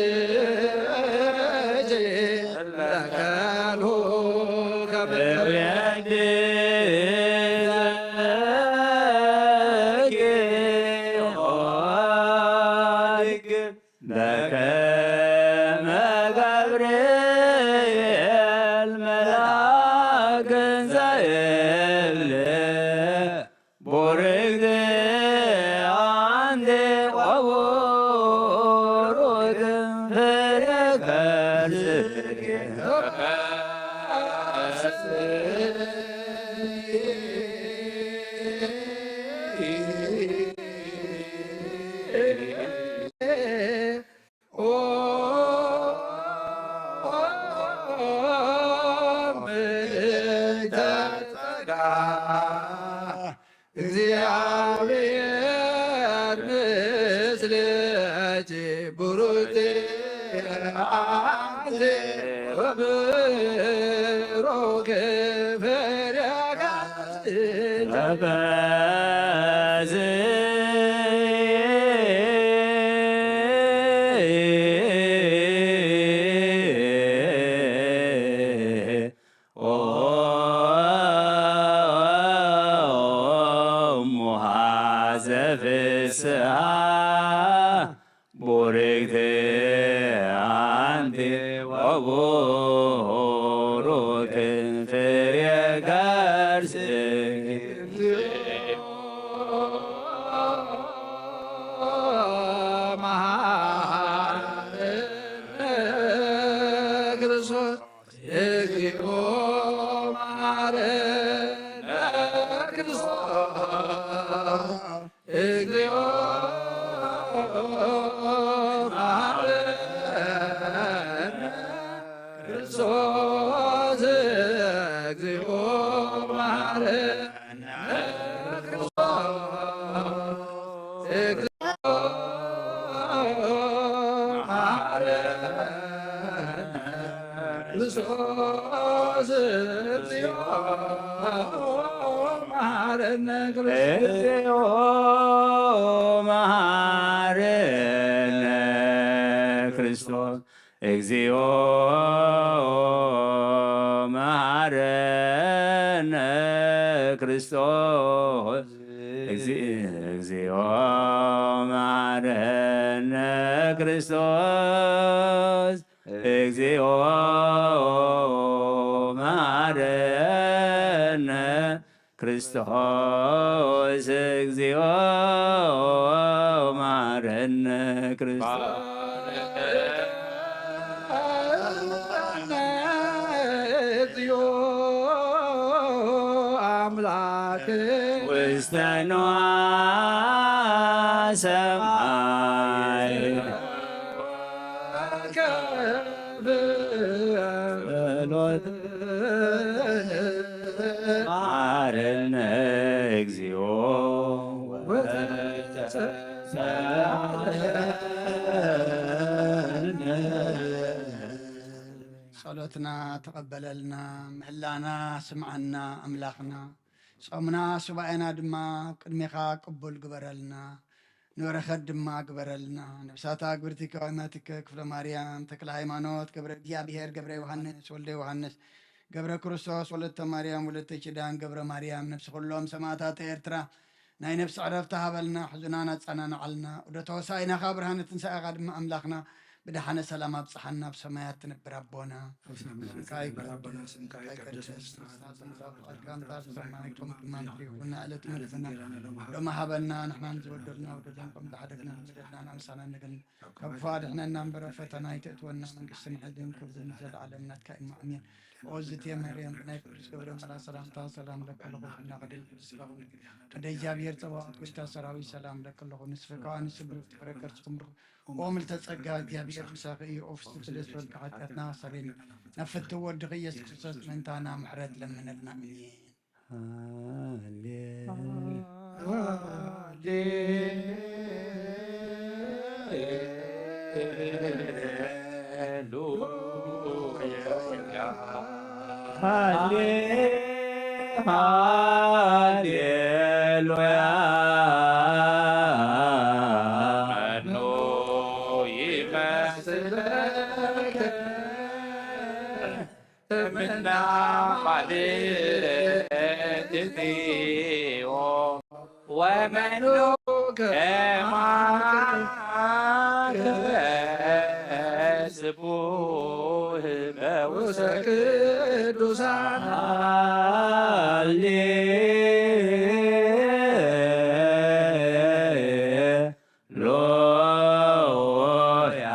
ለከልሁ ከብሬድ በከመ ገብርኤል መልአክ እንዘ ይብል ቡርክት አንቲ ወቡሩክ ፍሬ ከርሥኪ። ኦ ምልዕተ ጸጋ እግዚአብሔር ምስሌኪ ቡሩክቲ አንቲ ወብሩክ ፍሬ ከርሥኪ። ኦ እሙ ኄዘ ፍስሓ ቡርክቲ አንቲ ወቡሩክ ፍሬ ከርሥኪ። መሐረነ ክርስቶስ እግዚኦ መሐረነ ክርስቶስ እግዚኦ መሐረነ ክርስቶስ እግዚኦ መሐረነ ክርስቶስ እግዚኦ መሐረነ ክርስቶስ እግዚኦ መሐረነ ክርስቶስ። እግዚኦ መሐረነ ክርስቶስ። እግዚኦ መሐረነ ክርስቶስ። እግዚ-፣ እግዚኦ መሐረነ ክርስቶስ። እግዚኦ መሐረነ ክርስቶስ። እግዚኦ መሐረነ ክርስቶስ። እግዚኦ አምላክ ውስተ ንዋ ሰማይ ጸሎት መሐረነ እግዚኦ ወተሰአለነ። ጸሎትና ተቐበለልና፣ ምህላና ስምዓና ኣምላኽና። ጾምና ሱባኤና ድማ ኣብ ቅድሜኻ ቅቡል ግበረልና። ንበረኸት ድማ ግበረልና። ነብሳታ ግብርቲ ከዋይማቲከ ክፍለ ማርያም፣ ተክለ ሃይማኖት፣ ገብረ እግዚኣብሔር፣ ገብረ ዮሃንስ፣ ወልደ ዮሃንስ፣ ገብረ ክርስቶስ፣ ወለተ ማርያም፣ ወለተ ኪዳን፣ ገብረ ማርያም፣ ነብሲ ኩሎም ሰማዕታት ኤርትራ ናይ ነብሲ ዕረፍቲ ሃበልና፣ ሕዙናን ኣጸናንዓልና። ዑደተ ሆሳዕናኻ ብርሃነ ትንሳኤኻ ድማ ኣምላኽና ብደሓነ ሰላም ኣብጽሓና፣ ኣብ ሰማያት ትነብር ኣቦና። ኣብ ሰማያት ስምካ ትነብር ይቀደስ፣ ኣቦና፣ ስምካ ይቀደስ፣ መንግስትኻ ትምጻእ፣ ፍቓድካ ትኹን ኣብ ሰማይ ከምኡ ድማ ኣብ ምድሪ ይኹን። ንዕለትና እንገብረና ሎሚ ሃበና፣ ንሕና ንዝበደሉና በደልና ከም ዝሓደግና ንበደልና፣ ኣምሳና ንገን ካብ ክፉእ ኣድሕነና እምበር፣ ኣብ ፈተና ኣይተእትወና፣ መንግስትን ሓይልን ክብርን ንዘለዓለም ናትካ እዩ። ኣሜን። ኦ ዝእቲ ማርያም፣ ብናይ ቅዱስ ገብረ መልኣክ ሰላምታ ሰላም ለኪ ኣለኹ፣ ፍናቅል ስጋኹም ወደ እግዚኣብሔር ጸባኦት፣ ጎይታ ሰራዊት ሰላም ለኪ ኣለኹ። ንስኺ ከኣ ንስብርት ፍረ ከርስኹም ርኹ። ኦ ምልዕተ ጸጋ፣ እግዚኣብሔር ምሳኺ እዩ። ኦ ፍስሕቲ ደስ በልኪ፣ ሓጢኣትና ኣስተሰርየልና። ናብ ፍትው ወድኺ ኢየሱስ ክርስቶስ ምእንታና ምሕረት ለምነልና። ኣሜን። ሃሌ-፣ ሃሌሉያ። ሃሌ-፣ ሃሌሉያ። ወመኑ ከማከ ስቡህ በውስተ ቅዱሳን። ሃሌ ሉያ።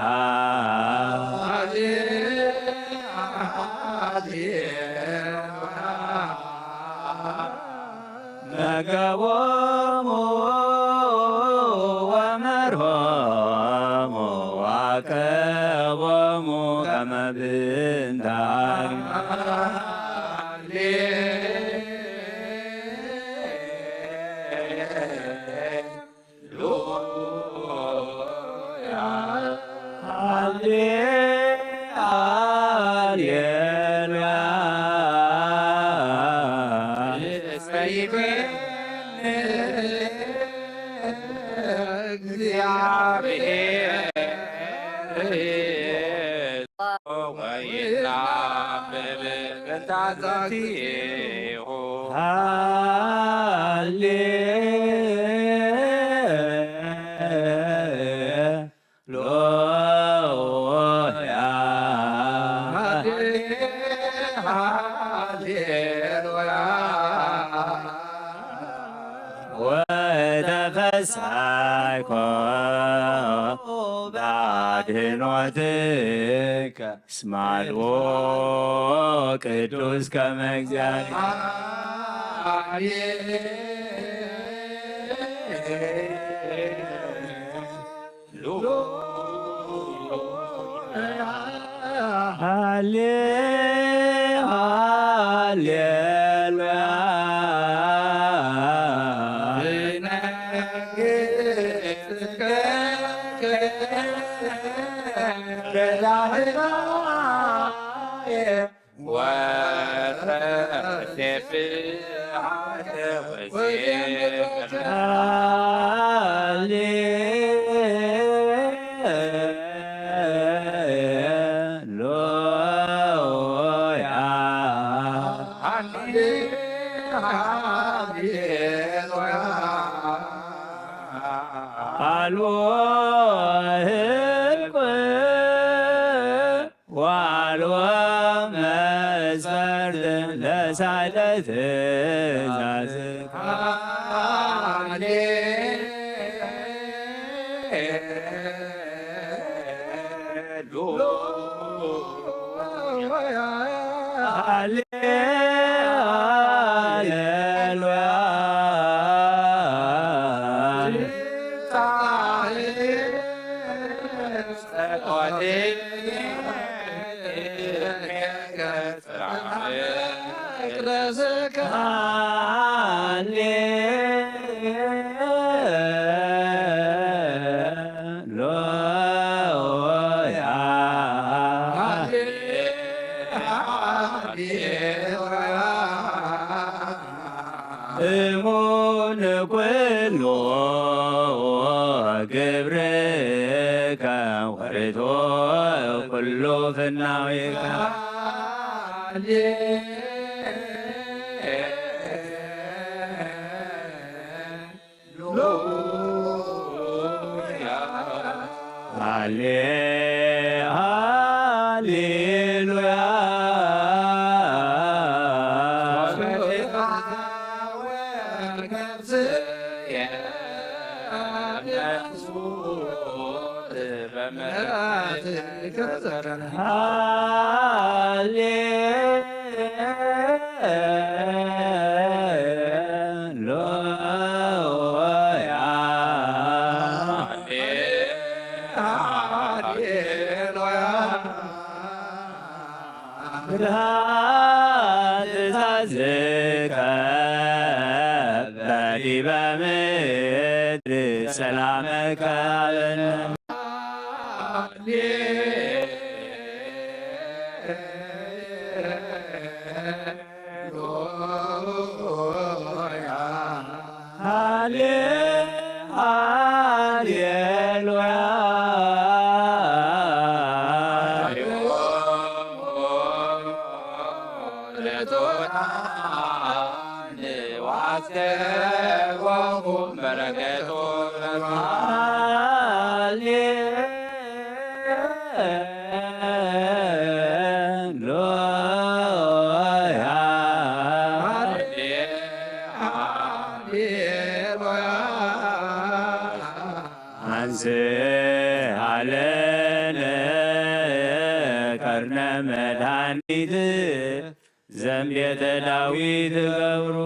መገቦሙ ወመርሆሙ ወአቀቦሙ ከመ ብእንተ ሃሌ-፣ ሃሌሉያ። እግዚአብሔር ወይናበብ በእንተ ዛቲሁ። ሃሌ ሉያ። ሃሌ-፣ ሃሌሉያ። ወተፈሳይኮ በአድህኖትከ እስመ አልቦ ቅዱስ ከመ እግዚአብሔር። ሃሌ-፣ ሃሌሉያ። ሃሌሉያ። አልቦ ህልቁ ወአልቦ መስፈርት ለሳይለ ትእዛዝ። ሃሌ-፣ ሃሌሉያ። ሃሌሉያ። እሙን ኩሉ ግብርከ ወርቶ ኩሉ ፍናዊከ። ሃሌ-፣ ሃሌሉያ። ሃሌ-፣ ሃሌሉያ። ሃሌሉያ። ብርሃን ትእዛዝከ በዲበ ምድር ሰላመከ ሀበነ። ሃሌ-፣ ሃሌሉያ። ጸጋሙ በረከቱ ሃሌሉያ። አንስ አለነ ቀርነ መድኃኒት ዘምቤተ ዳዊት ገብሩ።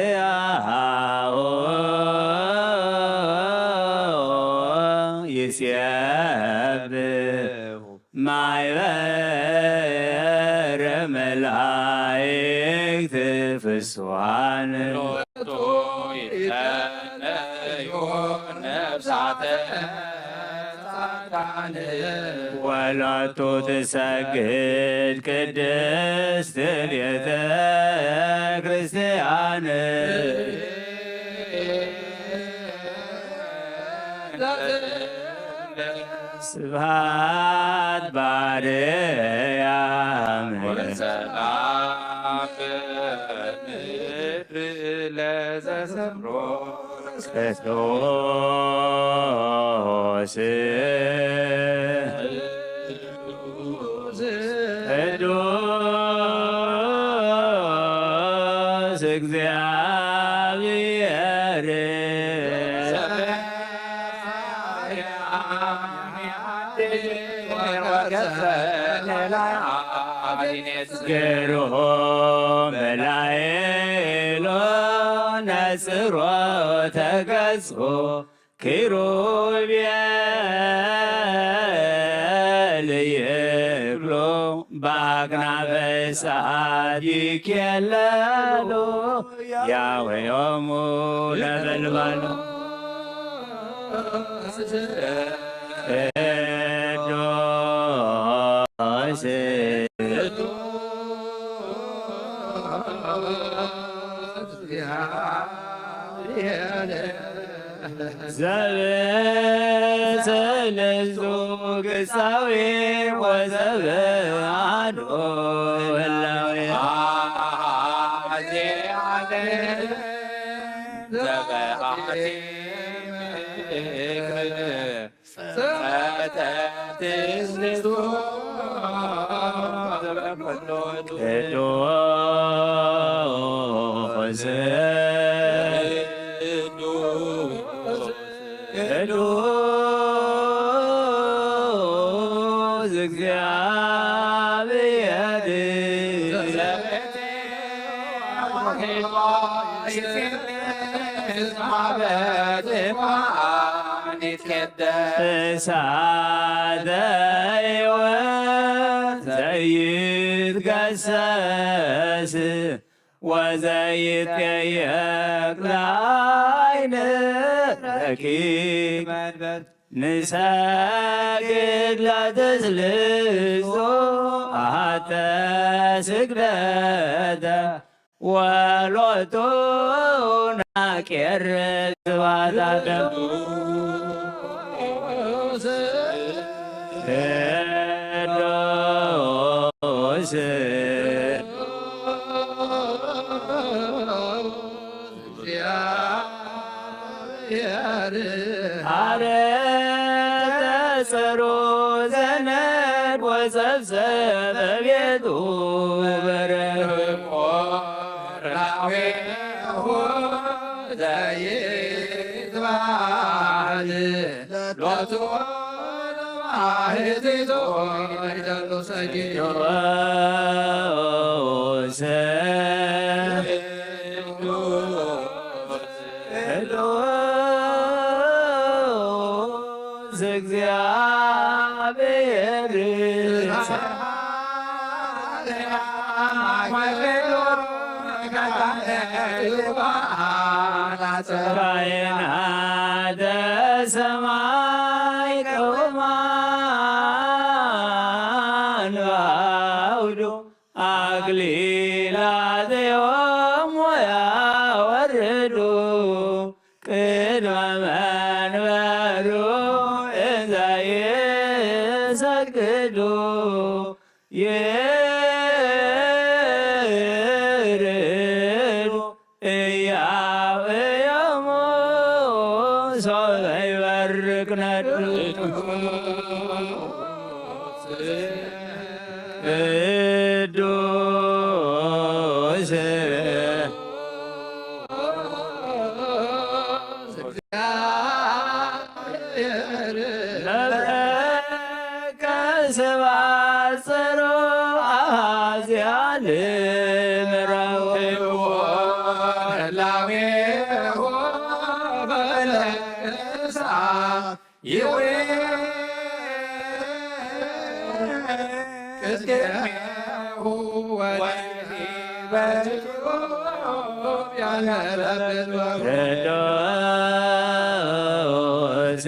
ዘክያሁ ይሴብሑ ማይበረ መላእክት ፍስሓን ሎቱ ይትቀነዩ ነፍሳተ ጻድቃን ወሎቱ ትሰግድ ቅድስት ቤተ ክርስቲያን። ስብሐት ባርያም ወሰላም በምድር ለዘሰምሮ ክርስቶስ። ቅዱስ እግዚአብሔር ግሩም በላይሎ ነጽሮ ተገጽኦ ኪሩቤል ይብሉ በአክናፈ እሳት ይኬለሉ ያወዮሙ ነበልባሉ። ቅዱስ ዘበሰለስቱ ግሳዊ ወዘበአሐዱ ህላዌ። ቅዱስ ቅዱስ እግዚአብሔር እሳተ ሕይወት ዘይትገሰስ ወዘይትቀየር ለዓይን ረቂቅ መንበር ንሰግድ ለትስልስቶ አሐተ ስግደተ ወሎቱ ናቄር ስብሐተ። ቅዱስ አረ ተጸሮ ዘነድ ወዘብዘበ ቤቱ በረቆ ራዌሁ ዘይትባል ሎቱ ለማህቲቱ ይደሉ ሰጊዱ። ቅዱስ እግዚአብሔር ካህናተ ሰማይ ቅዱማን በአውዱ አክሊላትዮም ወያወርዱ ቅድመ መንበሩ እንዘ ይሰግዱ ይርዱ እያውእዮሙ ሶበ ይበርክ ነዱ። ቅዱስ ለከ ስብሐት ጸሮ አሐዚ አልምረው ላዌሁ በለሳ ይዌ ቅድሜሁ ወዲበ ያለበት ቅዱስ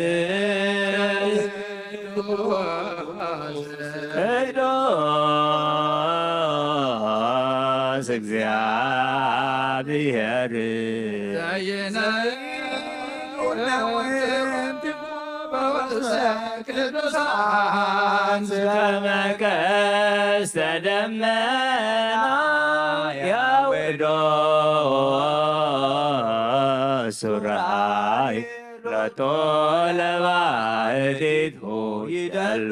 ቅዱስ እግዚአብሔር ቅዱሳን ከመ ቀስተ ደመና ያውዶ ሱራይ ሎቶ ለባህቲቱ ይደሉ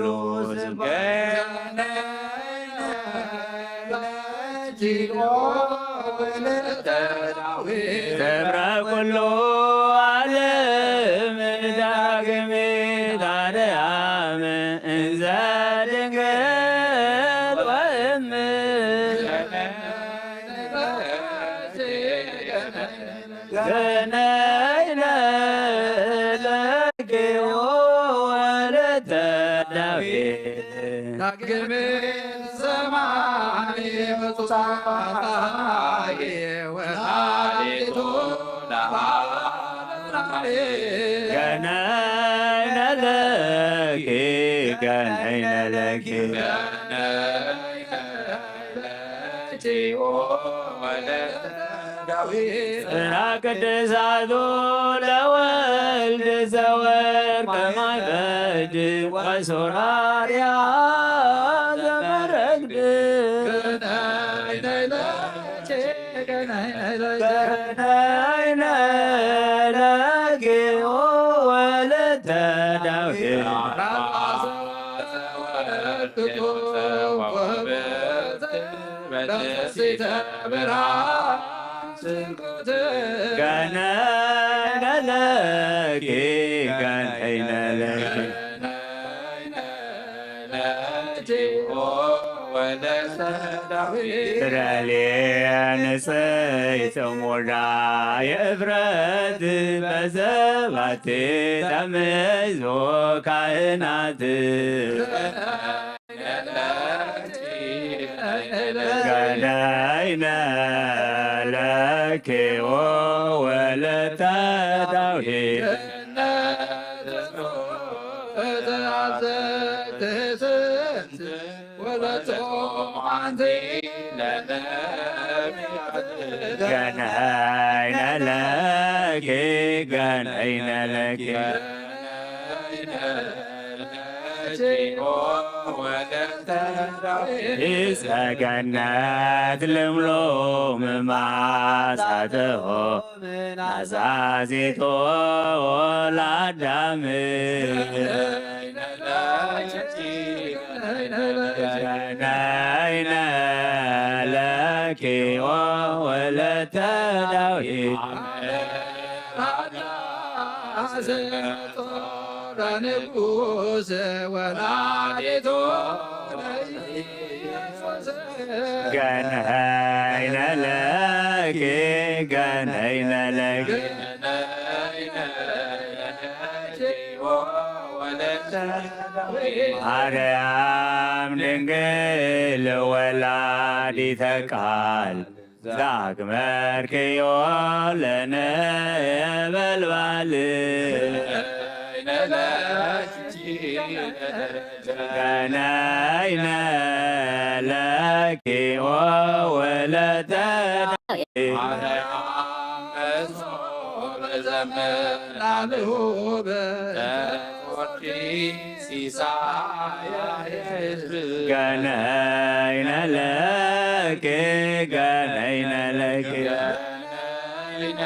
ስምከ ክብረ ኩሉ ዓለም ዳግሚት አርያም እንዘ ድንግል ወእም ገነይነ ለኪ ወለተ ዳዊት ዳግም ሰማይ መጹ ፀሐይ ወላዲቱ ለዓለም ገነይነ ለኪ ገነይነ ለኪ ጽርሐ ቅድሳቱ ለወልድ ዘወርቅ ማይበድ ወሱራርያ ዘመረግድ ገነይነ ለኪ ወለተ ዳዊት በደስታ ብርሃን ስንኩት ገነይነ ለኪ ገነይነ ለኪ ገነይነ ለኪ ወለተ ዳዊት ብርሃኔ ንጽሕት ሙዳየ እፍረት በዘባቲ ተምይዙ ካህናት ገነይነ ለኪ ወለተ ዳዊት ገነይነ ለኪ ገነይነ ለኪ እስመ ገነት ልምሉም ማሳትሆ ናዛዚቶ ለአዳም ገነይነ ለኪ ወለተ ዳዊት ንጉስ ወላዲቱ ለኢየሱስ ገነይነ ለኪ ገነይነ ለኪ ማርያም ድንግል ወላዲተ ቃል ዛግመርክዮ ለነበልባል ገነይነ ለኪ ወወለተ ማርያም መዝሙር ዘምር ላልሁ በትወርዲ ሲሳይ ሕዝብ። ገነይነ ለኪ፣ ገነይነ ለኪ። ገነይነ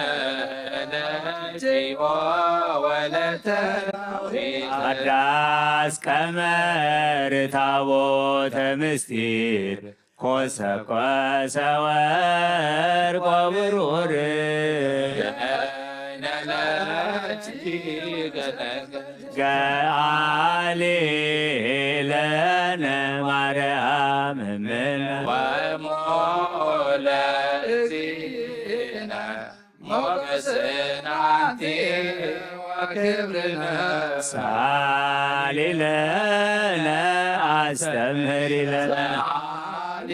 ለኪ ወወለተ ዳዊት። አዳስ ቀመር ታቦተ ምስጢር ኮሰኮሰ ወርቆ ብሩር። ገነይነ ለኪ፣ ገነይነ ገአሊ ለነ ማርያም እምነ ወእሞ ለእግዚእነ ሞገስነ አንቲ ወክብርነ። ሳሊ ለነ አስተምህሪ ለነ ሳሊ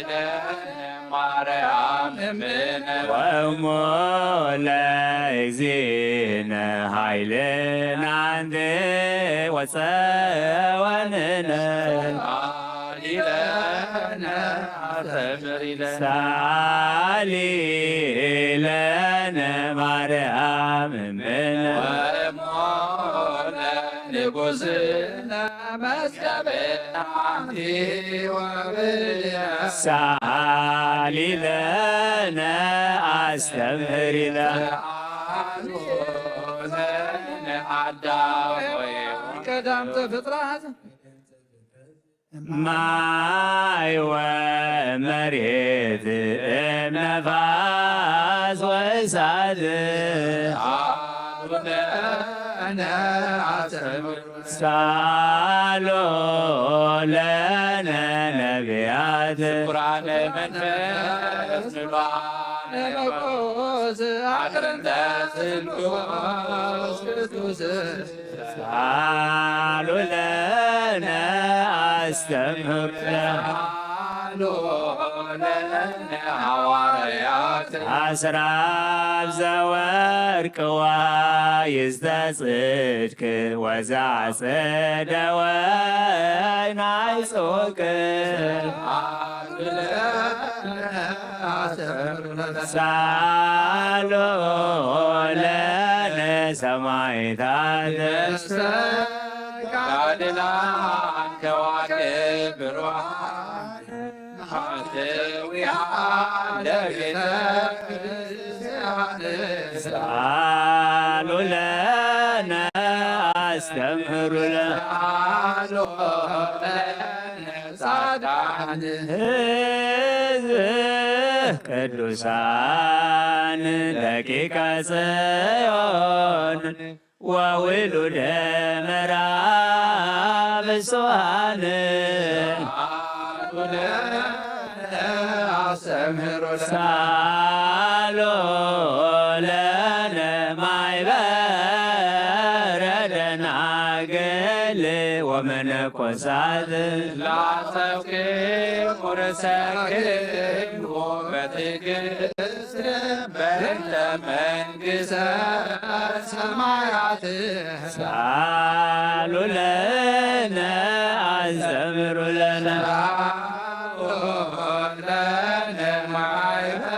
ለነ ማርያም እምነ ወእሞ ለእግዚእነ ኃይልነ አንቲ ወፀወንነ። ሳሊ ለነ አስተምህሪ ለነ ሳሊ ለነ ማርያም እምነ ወእሞ ለንጉሥነ መዝገብነ አንቲ ወብልነ። ሳሊ ለነ አስተምህሪ ለነ አሉ ለነ አዳም ወይ ቀዳም ተፍጥራት ማይ ወመሬት እም ነፋስ ወእሳት አሉ ለነ አስተምህሪ ሳሎ ለነ ነቢያት ቁርአነ መንፈስ ንሏነ መቆስ አቅርንተ ስሉስ ቅዱስ ሳሎ ለነ አስተምህር ሳሎ ለነ ሐዋርያት አስራብ ዘወርቅ ዋይዝተ ጽድቅ ወዘአጸደ ወይን አይጾቅ ሳሎ ለነ ሰማዕታት ተጋድላን ከዋክብ ብሩሃን ሐተውያ ለቤተ ክርስቲያን ሳሉ ለነ አስተምህሩ ለነ ሳሉ ለነ ጻድቃን ህዝብ ቅዱሳን ደቂቀ ጽዮን ወውሉደ መራ ብፁዓን አስተምህሮ ሳሎ ለነ ማይበረ ደናግል ወመነኮሳት ላሰብክሙ ርእሰክሙ በትዕግስት በእንተ መንግሥተ ሰማያት ሳሉ ለነ አስተምህሩ ለነ ሳሉ ለነ ማይበረ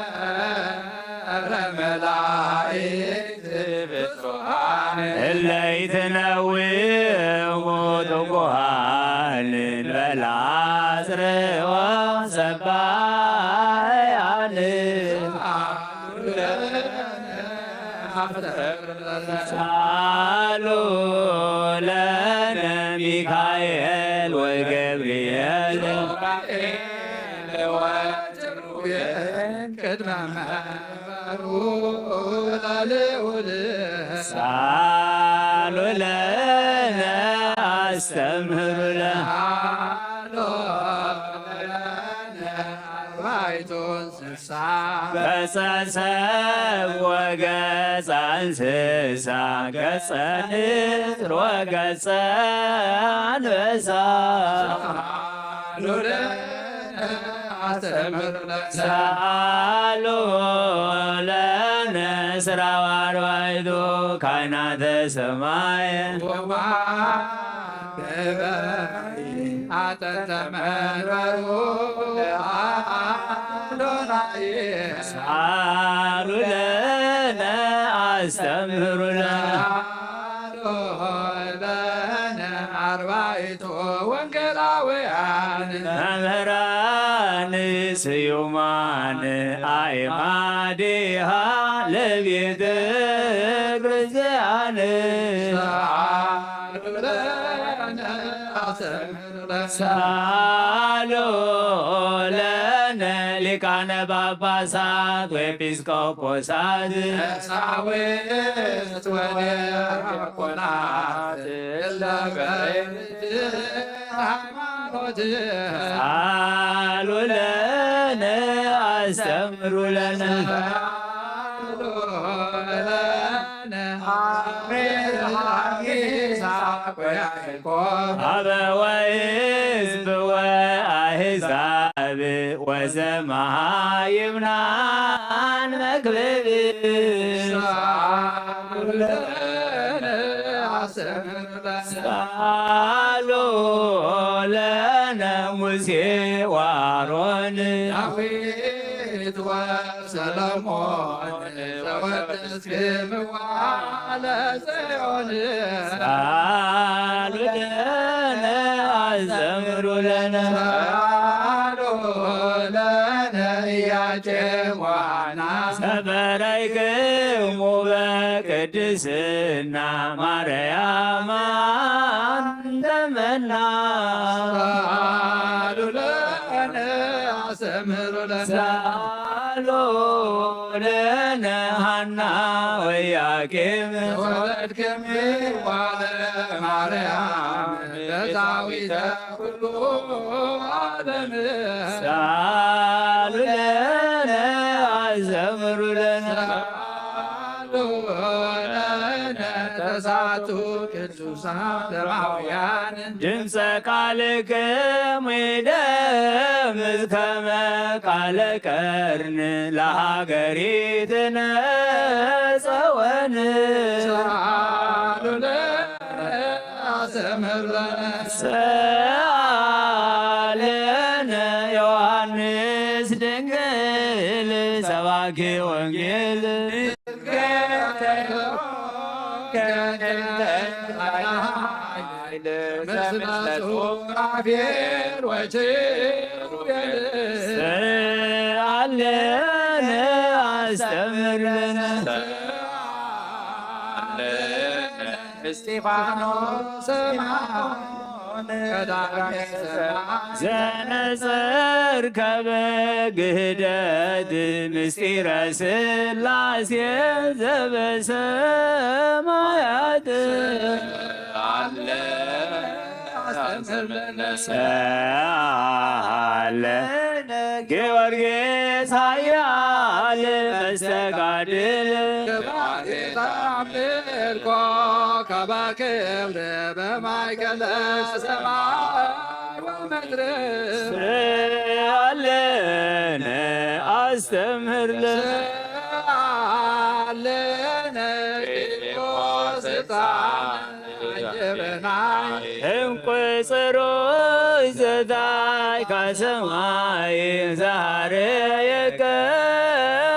መላእክት ብፁዓን እለ ይትነውሙ ትጉሃን በላጽርዎ ሰባያን ሳሉ ለነ ሚካኤል ወገብርኤል ቅድመ መንበሩ ለልዑል ሳሉ ለነ አስተምህሩ ለነ አርባዕቱ እንስሳ ገጸ ሰብ ወገጸ እንስሳ ገጸ ንስር ወገጸ አንበሳ ሳሉ ለነ አስተምህር ለነ ሳሉ ለነ ስራው አርባዕቱ ካህናተ ሰማይ ወማገባይ አጥንተ መንበሩ ለአዶናይ። ሰአሉ ለነ አስተምህሩ ለነ። ሰአሉ ለነ አርባዕቱ ወንጌላውያን። መምህራን ስዩማን አእማዲሃ ለቤተ ክርስቲያን። ሰአሉ ለነ አስተምህሩ ለነ። ሰአሉ ለነ ሊቃነ ጳጳሳት ወኤጲስቆጶሳት። ቀሳውስት ወዲያቆናት እለ በእንተ ሃይማኖት። ሰአሉ ለነ አስተምህሩ ለነ። ሰአሉ ለነ አሜን። ሐዲስ አቆያይቆ። አበ ወሕዝብ ወአሕዛብ ወዘመሃይምናን መክብብ። ሰአሉ ለነ አስተምህር ለነ። ሰአሉ ለነ ሙሴ ወአሮን። ዳዊት ወሰሎሞን ዘወደስክምዋ ለጽዮን። ሰአሉ ለነ አስተምህሩ ለነ። ሰአሉ ለነ ኢያቄም ወሐና። ሰፈረይክሙ በቅድስና ማርያም አንተ መና። ሰአሉ ለነ አስተምህሩ ለነ። ሰአሉ ለነ ሐና ወኢያቄም። ተወለድክም ዋለ ማርያም ቤዛዊተ ኩሉ ዓለም። ሰአሉ ለነ አስተምህሩ ለነ። ሰአሉ ለነ ተስዓቱ ቅዱሳን ሰማውያን። ድምፀ ቃልክሙ ይደምፅ ከመ ቃለ ቀርን ለሀገሪትነ ጸወን። ሰአሉ ለነ አስተምህር ለነ። ሰአለነ ዮሐንስ ድንግል ሰባኪ ወንጌል። ሰአለነ አስተምህር ለነ። እስጢፋኖስ ቀዳሜ ሰማዕት። ዘነጸርከ በግህደት ምስጢረ ሥላሴ ዘበሰማያት። ሰአለነ ጊዮርጊስ ኃያል መስተጋድል። ግብአተ ተአምር ኮከበ ክብር በማእከለ ሰማይ ወምድር። ሰአለነ አስተምህር ለነ። ሰአለነ ፊልጶስ ሕፃን አጀበናይ። እንቁ ጽሩይ ዘታይ ከሰማይ ዛሬ የቀዱናይ።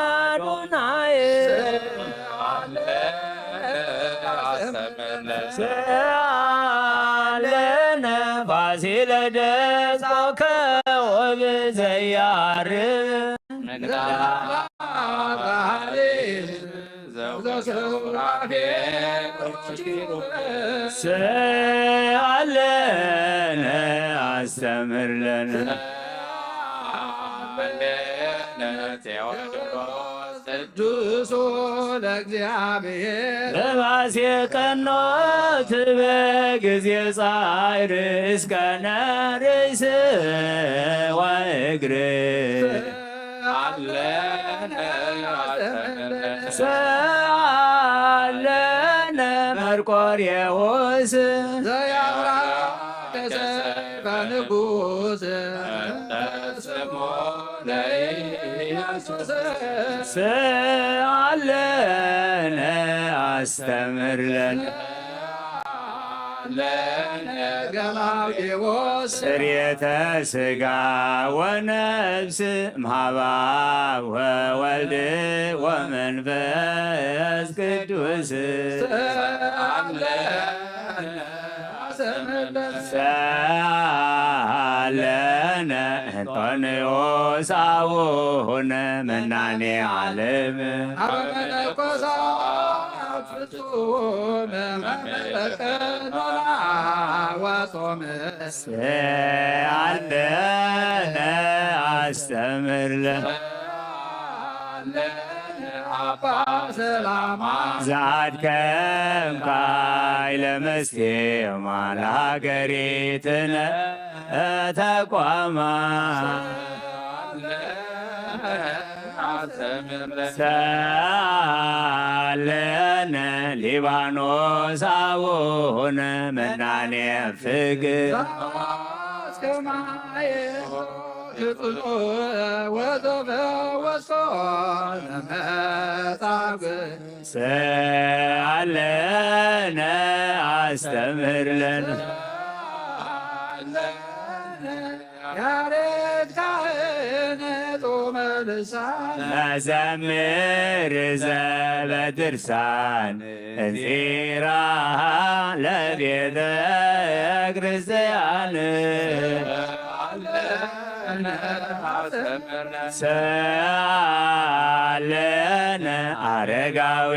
ሰአለነ ፋሲለደስ ኮከብ ዘያርብ። ሰአለነ አስተምህር ለነ። ቴዎድሮስ ቅዱሱ ለእግዚአብሔር። በባሴ ቀኖት በጊዜ ጻዕር እስከነ ርእስ ወእግር። ሰአለነ አስተምህር ለነ። ሰአለነ መርቆሬዎስ ዘያብራ ከሰይፈ ንጉሥ። ስሙ ለኢየሱስ። ሰአለነ አስተምህር ለነ። ለነ ገላውዴዎስ ስርየተ ስጋ ወነፍስ እምሃባ ወወልድ ወመንፈስ ቅዱስ። ሰአለነ እንጦንዮስ አቡነ መናኔ ዓለም። አበ መነኮሳት ፍጹም መምህር ቀኖና ወጾም። ሰአለነ አስተምር ለነ። አባ ሰላማ ዘአድከምካ ኃይለ ምስቴማ ለሀገሪትነ ተቋማ። ሰአለነ ሊባኖስ አቡነ መናኔ ፍግ። ሰአለነ አስተምህር ለነ። ያሬድ ካህን ጡመ ልሳን። መዘምር ዘበድርሳን እንዚራ ለቤተ ክርስቲያን። ሰአለነ አረጋዊ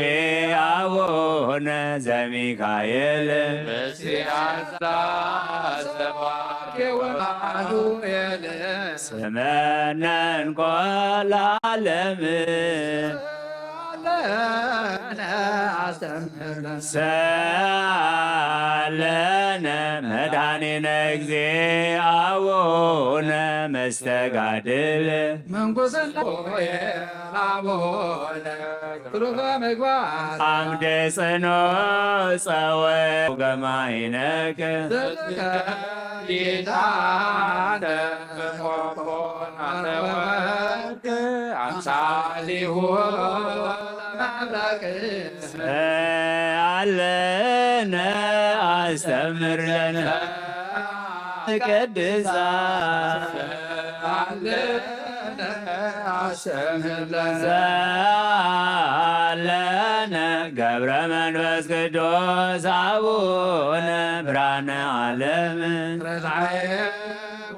አቡነ ዘሚካኤል። ስመነን ቆላለም። ሰአለነ መድኃኒነ እግዚእ አቡነ መስተጋድል። ምንኩስና አቡነ ትሩፈ ምግባር። አምደ ጽኖ ጸወ ገማይነክ። ሊታነ ቆቆ አተወርቅ አምሳሊሁ መብረቅ። ሰአለነ አስተምር ለነ ቅድሳ። ሰአለነ አስተምር ለነ። ሰአለነ ገብረ መንፈስ ቅዱስ አቡነ ብርሃነ ዓለም። ረድኤ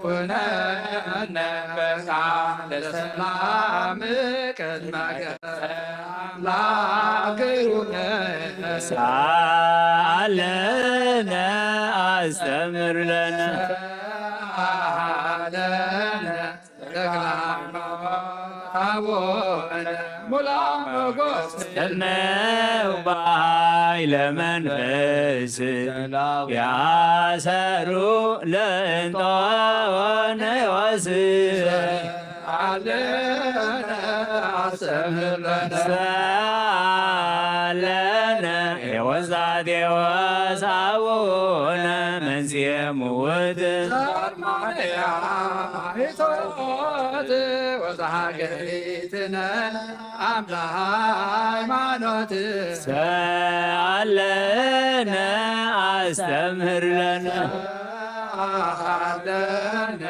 ኩነነ በቃለ ሰላም ቅድመ ገጸ አምላክ ይሁን። ሰአለነ አስተምር ለነ። ሰአለነ ተክለ ሃይማኖት አቡነ ሙላ ሞገስ። እነው በኃይለ መንፈስ ያሰሩ ለእንጦንዮስ። ሰአለነ አስተምህር ለነ። ሰአለነ ኤዎስ ዘአቴዎስ አቡነ መንሥኤ ምውት። ዘርማንያ ማይቶት ወዘሃገሪትነ አምደ ሃይማኖት። ሰአለነ አስተምህር ለነ። ሰአለነ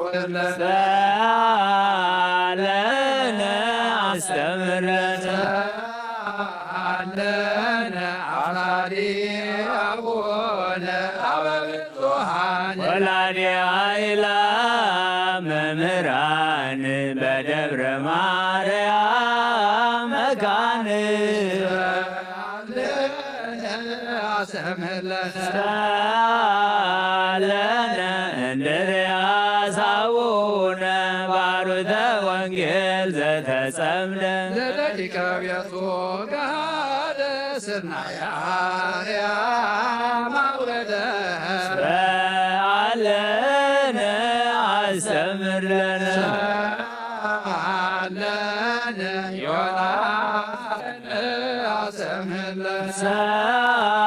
ወለነ። ሰአለነ አስተምህር ለነ። ሰአለነ አሳዲ አቡነ አበ ብዙኃን። ወላዲ ኃይላ መምህራን በደብረ ማርያም መካን። ሰአለነ አስተምህር ለነ። ሰአለነ እንድርያስ አቡነ ባሩተ ወንጌል ዘተጸምደ። ለደቂቀ ቤቱ ገሃደ ስናይ አርያም አውረደ። ሰአለነ አስተምህር ለነ። ሰአለነ ዮናስ አስተምህር ለነ።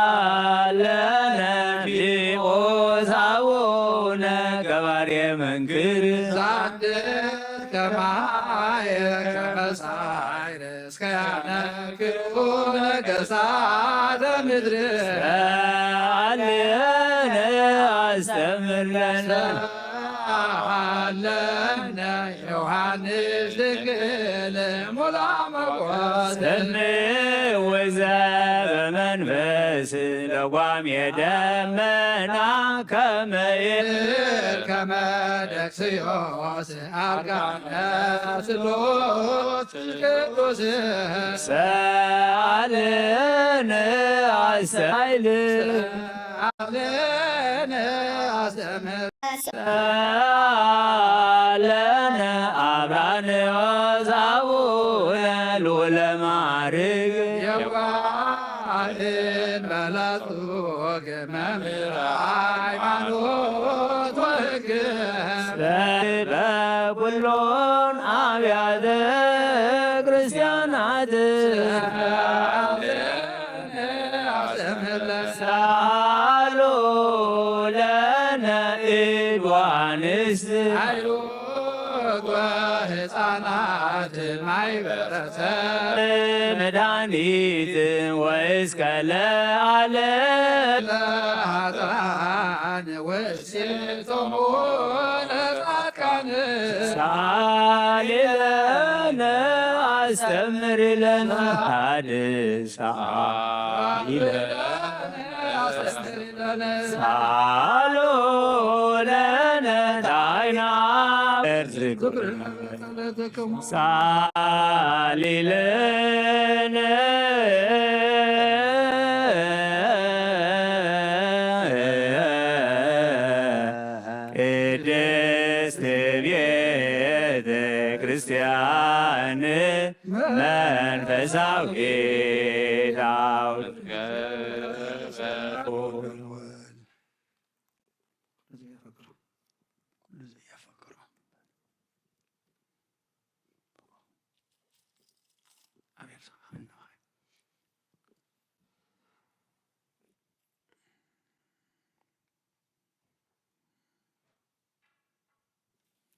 ሰአለነ ፊልጶስ አቡነ ገባሬ መንክር። ዛድር ከማየ ከመሳይር እስከ ያነክሩ ነገሳተ ምድር። ሰአለነ ኣስተምር ለነ። ሰአለነ ዮሃንስ ድንግል ሙላ መጎስ። ሰምዕ ወዘ በመንፈስ ለጓም የደመና ከመ ከመ ደክስዮስ አርጋነ ስሉስ ቅዱስ። ሰአለነ አስተምር። ሰአለነ አብራንዮስ አቡነ ልዑለ ማዕርግ። የዋህን በለጹግ መምህር ሃይማኖት ወሕግ። በኩሎን አብያተ ክርስቲያናት። ሰአሉ ለነ እድ ወአንስት። አይሁድ ወሕፃናት ማይበረሰብ። መድኃኒት ወእስከ ለዓለም። ለኃጥኣን ወእሴቶሙ ለጻድቃን። ሰአሊ ለነ አስተምር ለነ ሐዲስ ሰአሊ ለነ። ሳሎ ለነ ዳይና። ሳሊ ለነ። ቅድስት ቤተ ክርስቲያን መንፈሳዊት አውድ።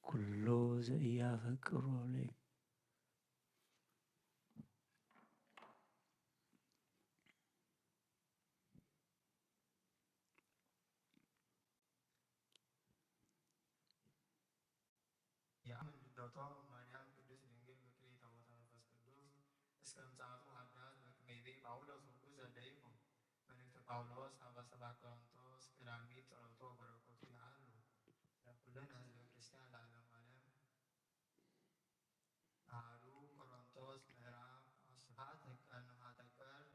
ኩሉ ዘኢያፈቅሮ ለይ። የአምን ልደቶም ማርያም ቅድስት ድንግል በክልኤተ ቦታ መንፈስ ቅዱስ እስከ ምጽአቱ ሀዳስ በከመ ይቤ ጳውሎስ ውጉዘ ለይኩን። መልእክተ ጳውሎስ ሀበ ሰብአ ቆሮንቶስ። ቀዳሚት ጸሎቱ በረከቱ ይሃሉ ለኩልነ ህዝበ ክርስቲያን ለዓለመ ዓለም። አሐዱ ቆሮንቶስ ምዕራፍ አስርቱ ቀን ሀተቀር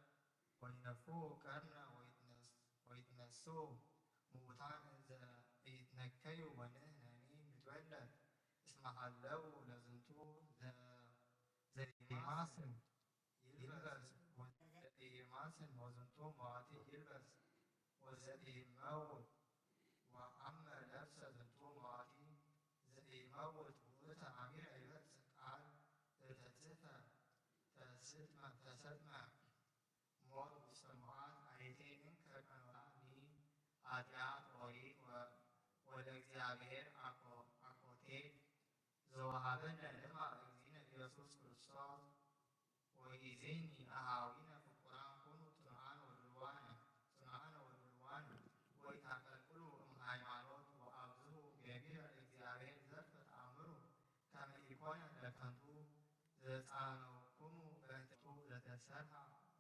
ወይነፍሑ ቀርነ ወይትነስ-፣ ወይትነስኡ ምዉታን እንዘ ኢይትነከዩ ወንሕነኒ ንትወለድ እስመ ሀለው ለዝንቱ ዘ-፣ ዘኢይማስን ይልበስ ወዘኢይማስን ወዝንቱ መዋቲ ይልበስ ወዘኢይመውት ወአመ ለብሰ ዝንቱ መዋቲ ዘኢይመውት ውእቱ አሚረ ይበጽሕ ቃል ዘተጽሕፈ ተስጥመ ተሰጥመ ሞት ውስተ መዋት አይቴ እንከ ቀኖናኒ ኃጢአት ኦሪት ወ-፣ ወለእግዚአብሔር አኮ-፣ አኮቴት ዘወሃበነ ልማድ እግዚእነ ኢየሱስ ክርስቶስ። ወኢዜኒ አሃዊነ ፍቁራን ኩኑ ጽኑዓን ወድሉዋነ፣ ጽኑዓነ ወድሉዋነ፣ ወኢታቀልቅሉ እምሃይማኖት ወአብዝሁ ገቢረ ለእግዚአብሔር ዘርፈ ተአምሩ፣ ከመ ኢኮነ ለከንቱ ዘጻነውኩሙ በእንተ ዘተሰርሐ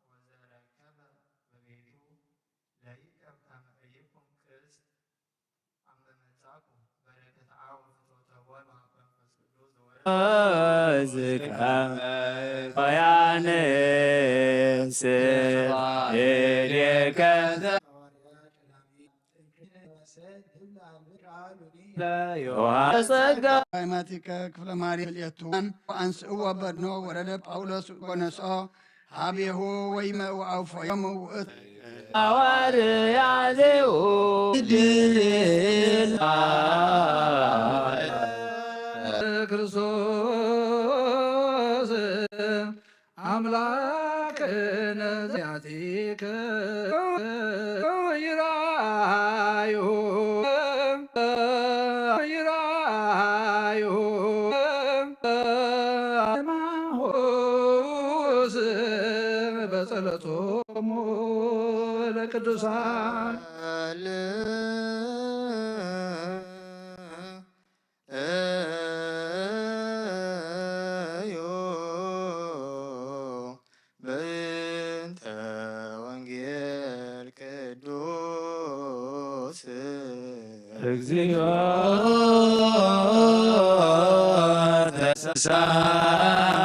ወዘረከበ በቤቱ ለይቀብ ከመ ኢይኩን ቅስት። አመ መጻኩ በረከተ አብ ወፍትወተ ወልድ ወመንፈስ ቅዱስ ዘወረደ። ዝከ ያንስ እዴከ ዮሐንስ ጸጋ። ሃይማቲከ ክፍለ ማርያም ክልኤቱ አንስእዎ በድኖ ወረደ ጳውሎስ ወነስኦ ሀቤሁ ወይመ ወአውፈዮሙ ውእቱ ሐዋርያዜሁ ድል ክርስቶስ አምላክነ ዘያቲከ ይራዩ ይራዩ ማሆስ በጸሎቶሙ ለቅዱሳን። እግዚኦ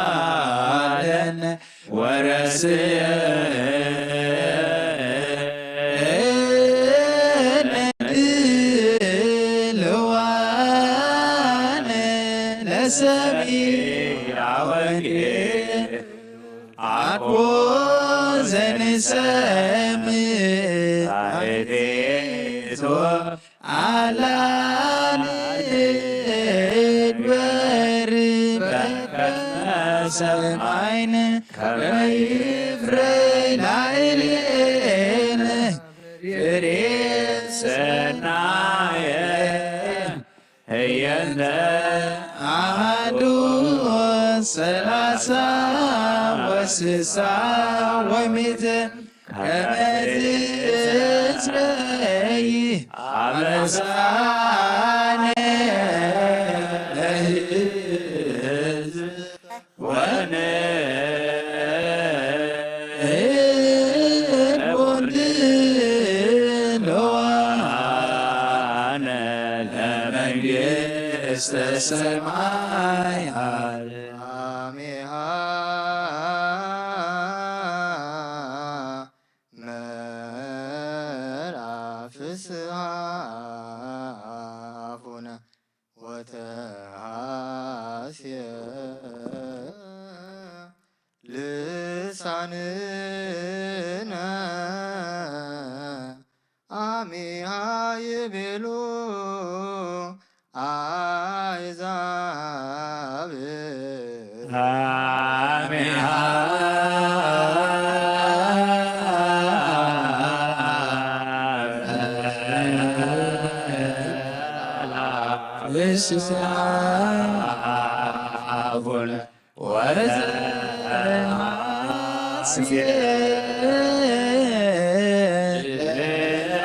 ተሳለን ወረስየነ ድልዋን ለሰሚዐ ወንጌል። አኮ ዘንሰምዕ ጻድቃን አላን እድበር በከመ ሰማይነ ከመ ይፍረይ ላዕሌነ ፍሬ ሰናየ። ህየንተ አሐዱ ሠላሳ ወስሳ ወሚእተ ከመ ትጽረይ አበሳነ ለሕዝብ ወንእድ ወንድለዋነ ለመንግሥተ ሰማያት። አሜሃ መልአ ፍስሃ አፉነ ወተሃስየ ልሳንነ አሚሃ ይቤሉ አሕዛብ። አሚሃ ፍስሃ አፉነ ወዘሐስየ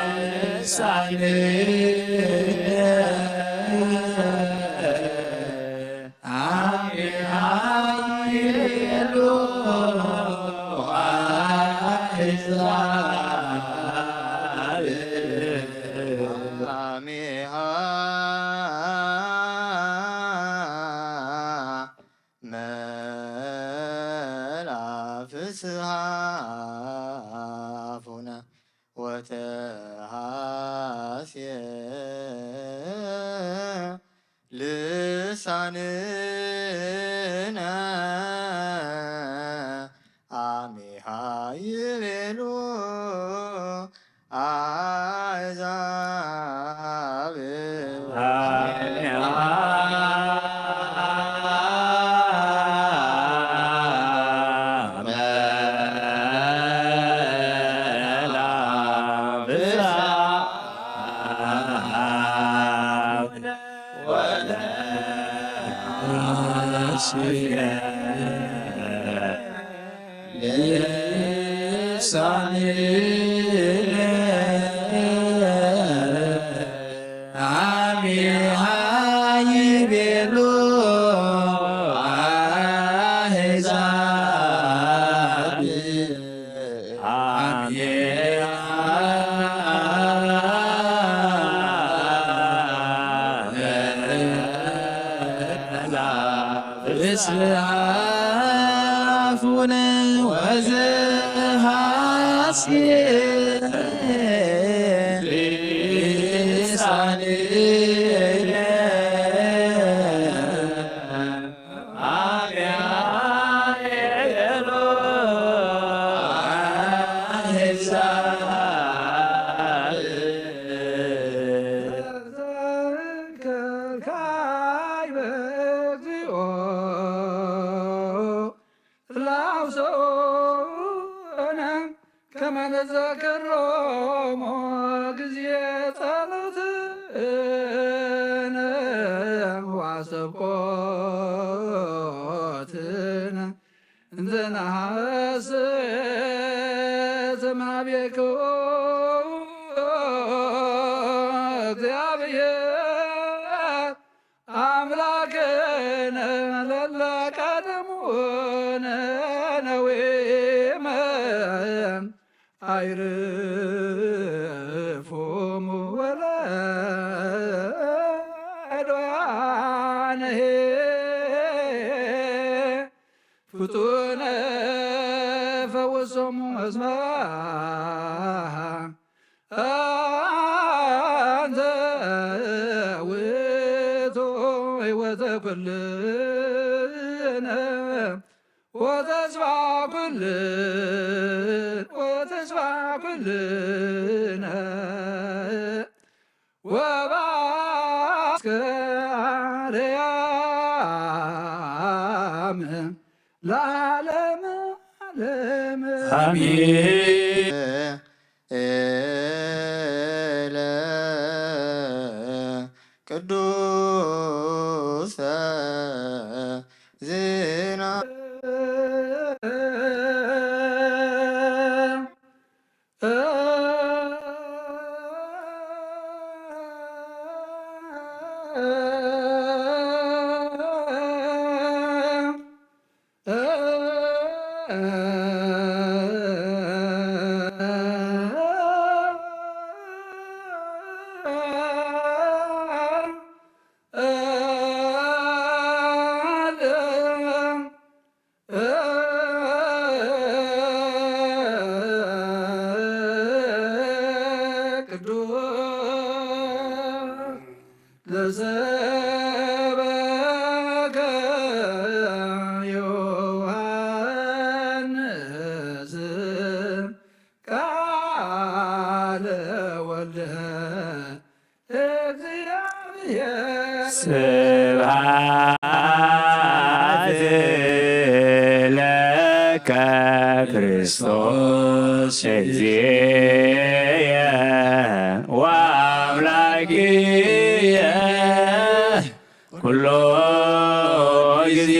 ልሳንየ አሚሃ ይቤሉ አሕዛብ። አሚሃ መልአ ፍስሃ አፉነ ወተሃስየ ልሳንነ አሚሃ ይቤሉ አሕዛብ። ልሳንነ አሚሃ ይቤሉ አሕዛብ። አሜን። ፍስሐ አፉነ ወዘሐሴት ልሳንነ። ከመ ንዘክሮሙ ጊዜ ጸሎትነ ወሰብኮትነ እንዘ ነሐስስ እምሃቤከ እግዚአብሔር አምላክነ ለለ ቀደሙነ ነዊመ አይርፎሙ ወለ ፍጡነ ፈውሶሙ እስመ አንተ ውእቱ ሕይወተ ኩልነ ወተስፋ ኩልን ወተስፋ ኩልነ ወባስከ አርያም ለዓለመ ዓለም። አሜን። ቅዱሰ ዜና ቅዱስ ዘሰበከ ዮሐንስ ቃለ ወልደ እግዚአብሔር። ስብሐት ለከ ክርስቶስ እግዚእየ ወአምላክየ ኩሎ ጊዜ።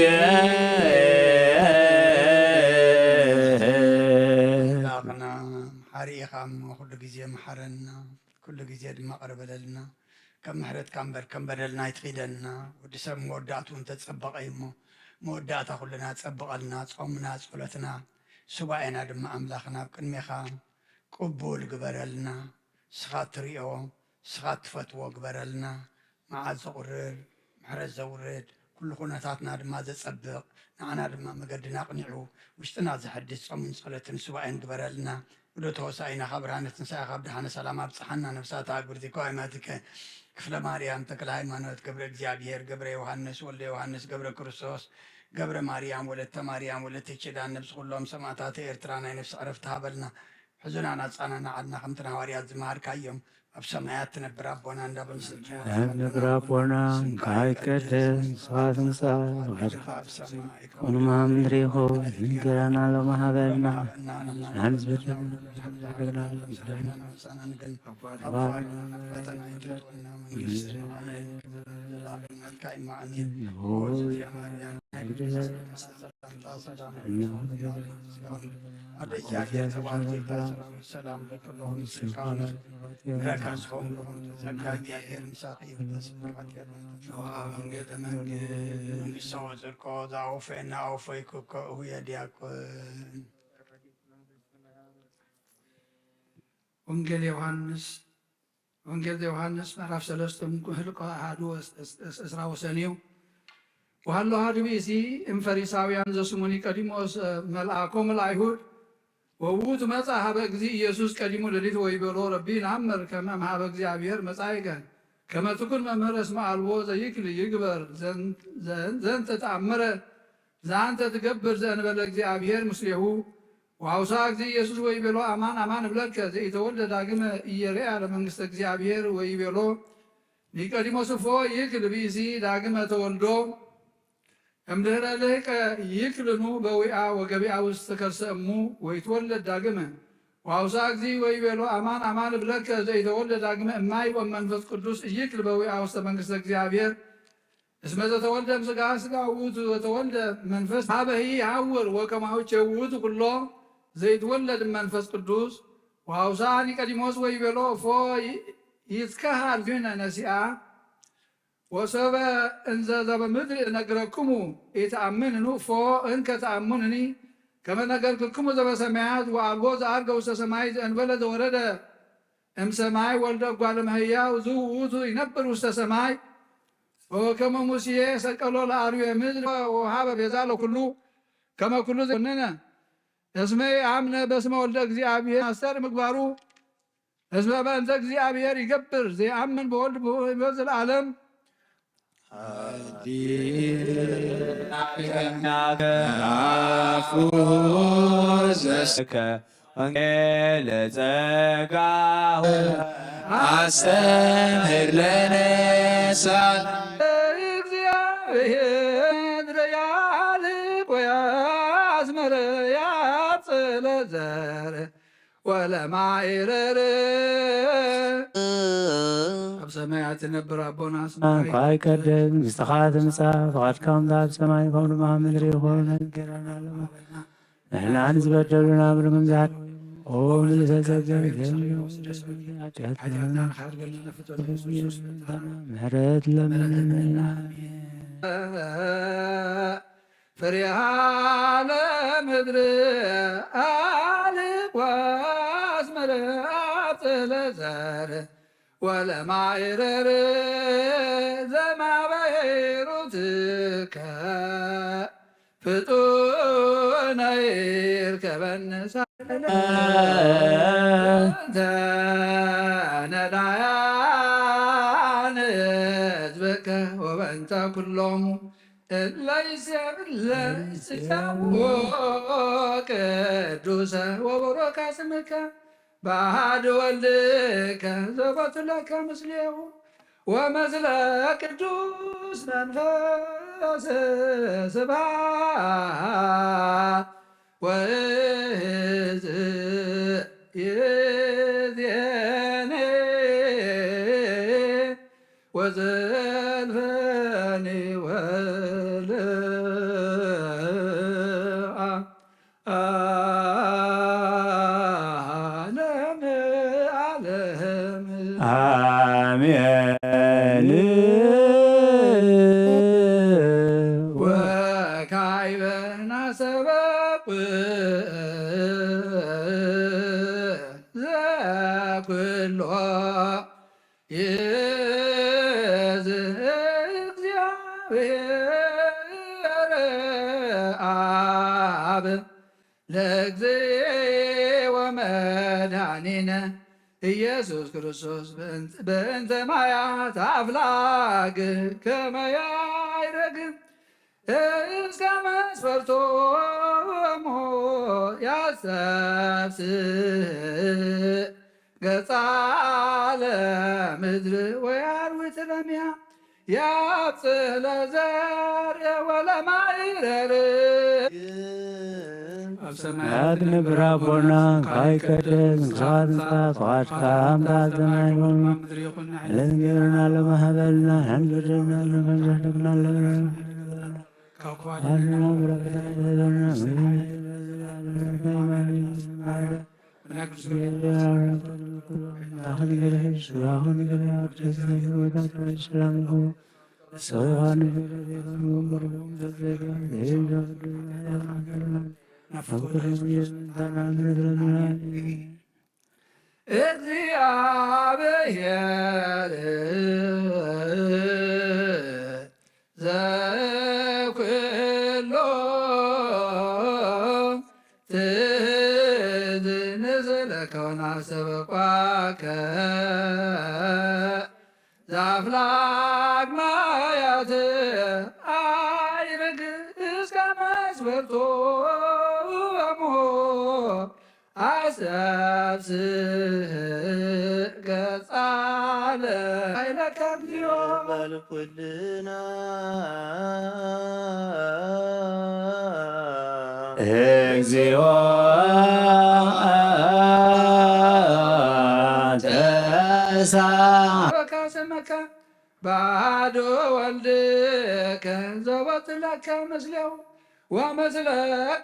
ኣምላኽና መሓሪ ኢኻ እሞ ኩሉ ግዜ መሓረና። ኩሉ ግዜ ድማ ቅር በለልና። ከም ምሕረትካ እምበር ከም በደልና ኣይትኺደና። ወዲ ሰብ መወዳእትኡ እንተጸበቐ እዩ እሞ፣ መወዳእታ ኩልና ጸብቐልና። ጾምና፣ ጸሎትና፣ ሱባኤና ድማ ኣምላኽና ኣብ ቅድሜኻ ቅቡል ግበረልና። ንስኻ እትሪኦ፣ ንስኻ እትፈትዎ ግበረልና። መዓት ዘቑርር፣ ምሕረት ዘውርድ፣ ኩሉ ኩነታትና ድማ ዘጸብቕ፣ ንዓና ድማ መገድና ኣቕኒዑ፣ ውሽጥና ዘሐድስ ጾምን ጸሎትን ሱባኤን ግበረልና። ውእቱ ሆሳዕና ካብ ብርሃነ ትንሳኤ ካብ ደሓነ ሰላም ኣብጽሓና። ነፍሳት ኣግብርቲ ከዋይማትከ ክፍለ ማርያም፣ ተክለ ሃይማኖት፣ ገብረ እግዚኣብሔር፣ ገብረ ዮሃንስ፣ ወልደ ዮሃንስ፣ ገብረ ክርስቶስ፣ ገብረ ማርያም፣ ወለተ ማርያም፣ ወለተ ኪዳን፣ ነብሲ ኩሎም ሰማእታተ ኤርትራ ናይ ነፍሲ ዕረፍቲ ሃበልና። ሕዙናን ኣጻናናዓልና ከምቲ ንሃዋርያት ዝመሃርካዮም። ኣብ ሰማያት ትነብር ኣቦና እንዳበል ስምካ ትነብር ኣቦና እንካ ይቀደስ ስብሐት ምጻእ ወሕድካ ኣብ ሰማይ ኮኑ ማምድሪኹ እንገራና ሎማ ሃበና ናን ዝብድና መንግስተ ወጽድቆ ዘአውፈና አውፈይኩከ እሁየ ዲያቆን። ወንጌል ዮሃንስ ወንጌል ዘዮሃንስ ምዕራፍ ሰለስተ ህልቆ ኣሃዱ እስራ ወሰንዩ። ወሃሎ ሃድቢ እዚ እም ፈሪሳውያን ዘስሙ ኒቆዲሞስ መልአኮሙ ለአይሁድ ወውቱ መጻ ሀበ እግዚእ ኢየሱስ ቀዲሙ ሌሊት ወይቤሎ ረቢ ነአምር ከመ እምሃበ እግዚአብሔር መጻእከ ከመ ትኩን መምህር እስመ አልቦ ዘይክል ይግበር ዘንተ ተአምረ ዘአንተ ትገብር ዘእንበለ እግዚአብሔር ምስሌሁ። ወአውሳ እግዚእ ኢየሱስ ወይቤሎ አማን አማን እብለከ ዘኢተወልደ ዳግመ ኢየርአ ለመንግስተ እግዚአብሔር ወይቤሎ ኒቆዲሞስ እፎ ይክል ብእሲ ዳግመ ተወልዶ እምድህረ ልህቀ ይክልኑ በዊአ ወገቢአ ውስተ ከርሰ እሙ ወይትወለድ ዳግመ። ወአውሳ እግዚእ ወይቤሎ አማን አማን እብለከ ዘኢተወልደ ዳግመ እማይ ወመንፈስ ቅዱስ እይክል በዊአ ውስተ መንግስተ እግዚአብሔር። እስመ ዘተወልደ እምስጋ ስጋ ውእቱ ወተወልደ መንፈስ ሀበሂ ይሐውር ወከማሁቼ ውእቱ ኩሎ ዘይትወለድ መንፈስ ቅዱስ። ወአውሳ ኒቆዲሞስ ወይቤሎ እፎ ይትከሃል ፊነ ነሲአ ወሰበ እንዘ ዘበምድር እነግረክሙ ኢተአምንኑ እፎ እንከ ተአምኑኒ ከመ ነገርክክሙ ዘበሰማያት ወአልቦ ዘዐርገ ውስተ ሰማይ ዘእንበለ ዘወረደ እምሰማይ ወልደ እጓለ እመሕያው ዝውቱ ይነብር ውስተ ሰማይ። ወከመ ሙሴ ሰቀሎ ለአርዌ ምድር ወሃበ ቤዛ ለኩሉ ከመ ኩሉ ዘይኮነነ። እስመ የአምነ በስመ ወልደ እግዚአብሔር ማስተር ምግባሩ። እስመ በእንተ እግዚአብሔር ይገብር ዘይአምን በወልድ በሕይወት ዘለዓለም። አፉ ዘስከ ወንጌል ጸጋሁ አስተምህር ለነ ሳል እግዚአብሔር ያልቆ ያስመረ ያጽለ ዘር ወለማይረር። ኣብ ሰማያት ትነብር ኣቦና ስምካ እንኳ ይቀደስ፣ መንግሥትኻ ትምጻእ፣ ፍቓድካ ከምታ ኣብ ሰማይ ከምኡ ድማ ኣብ ምድሪ ይኹን። እንጌራና ኣለና ንሕና ንዝበደሉና ብርግምዛት ኦም ዝሰገገ ምሕረት ለምንና። ፍሬሃ ለምድር አልቆ አስመረ አጽለ ዘር ወለማይረር ዘማበሩትከ ፍጡነ ይርከበን ሳለ ነዳያን ህዝብከ ወበእንተ ኩሎሙ እለ ይሴብለስያዎ ቅዱሰ ወበሮከ ስምከ በአሐድ ወልድከ ዘቦቱ ለከ ምስሌሁ ወምስለ ቅዱስ መንፈስ ስብሐት ወእዝእዜኔ ወዘልፈኒ ወለዓለመ ዓለም። አሜን። ወካዕበ ናሰበኩ ዘኩሎ ይእዝ እግዚአብሔር አብ ለእግዝእነ ወመድኃኒነ ኢየሱስ ክርስቶስ በእንተ ማያት አፍላግ ከመ ያይረግ እስከ መስፈርቶሙ ያሰብስብ ገጻ ለምድር ወያርዊ ትለሚያ ያብጽሕ ለዘርእ ወለማይረር። ኣብ ሰማያት ትነብር ኣቦና እንኳ ይቀደስ መንግሥትካ ትምጻእ ፍቓድካ ከምታ ኣብ ሰማይ ከምኡ ምድሪ ይኹን። ንዕለትነ እንጌራና ሎሚ ሃበና ንሕና ንበደልና ከምዚ ንሕና ኣለና። እግዚአብሔር ዘኩሎ ትእዝዝ ንስእለከ ወናስተበቋከ ዘአፍላግ ማያት አይርግ እስከ መስፈርቶሙ አሰብስብ ገጻለ ኃይለከ እግዚኦ። በል ኩልና እግዚኦ ተሳ ወካሰመከ ባዶ ወልድከ ዘወትለከ ምስሌው ወምስለ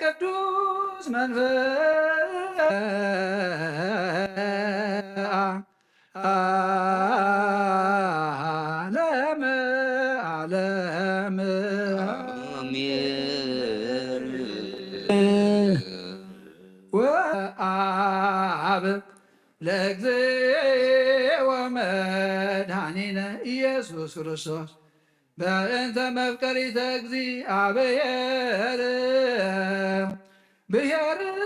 ቅዱስ መንፈስ ዓለም ዓለም። ወአብ ለእግዝእነ ወመድኃኒነ ኢየሱስ ክርስቶስ በእንተ መፍቀሪተ እግዚአብሔር ብሄርነ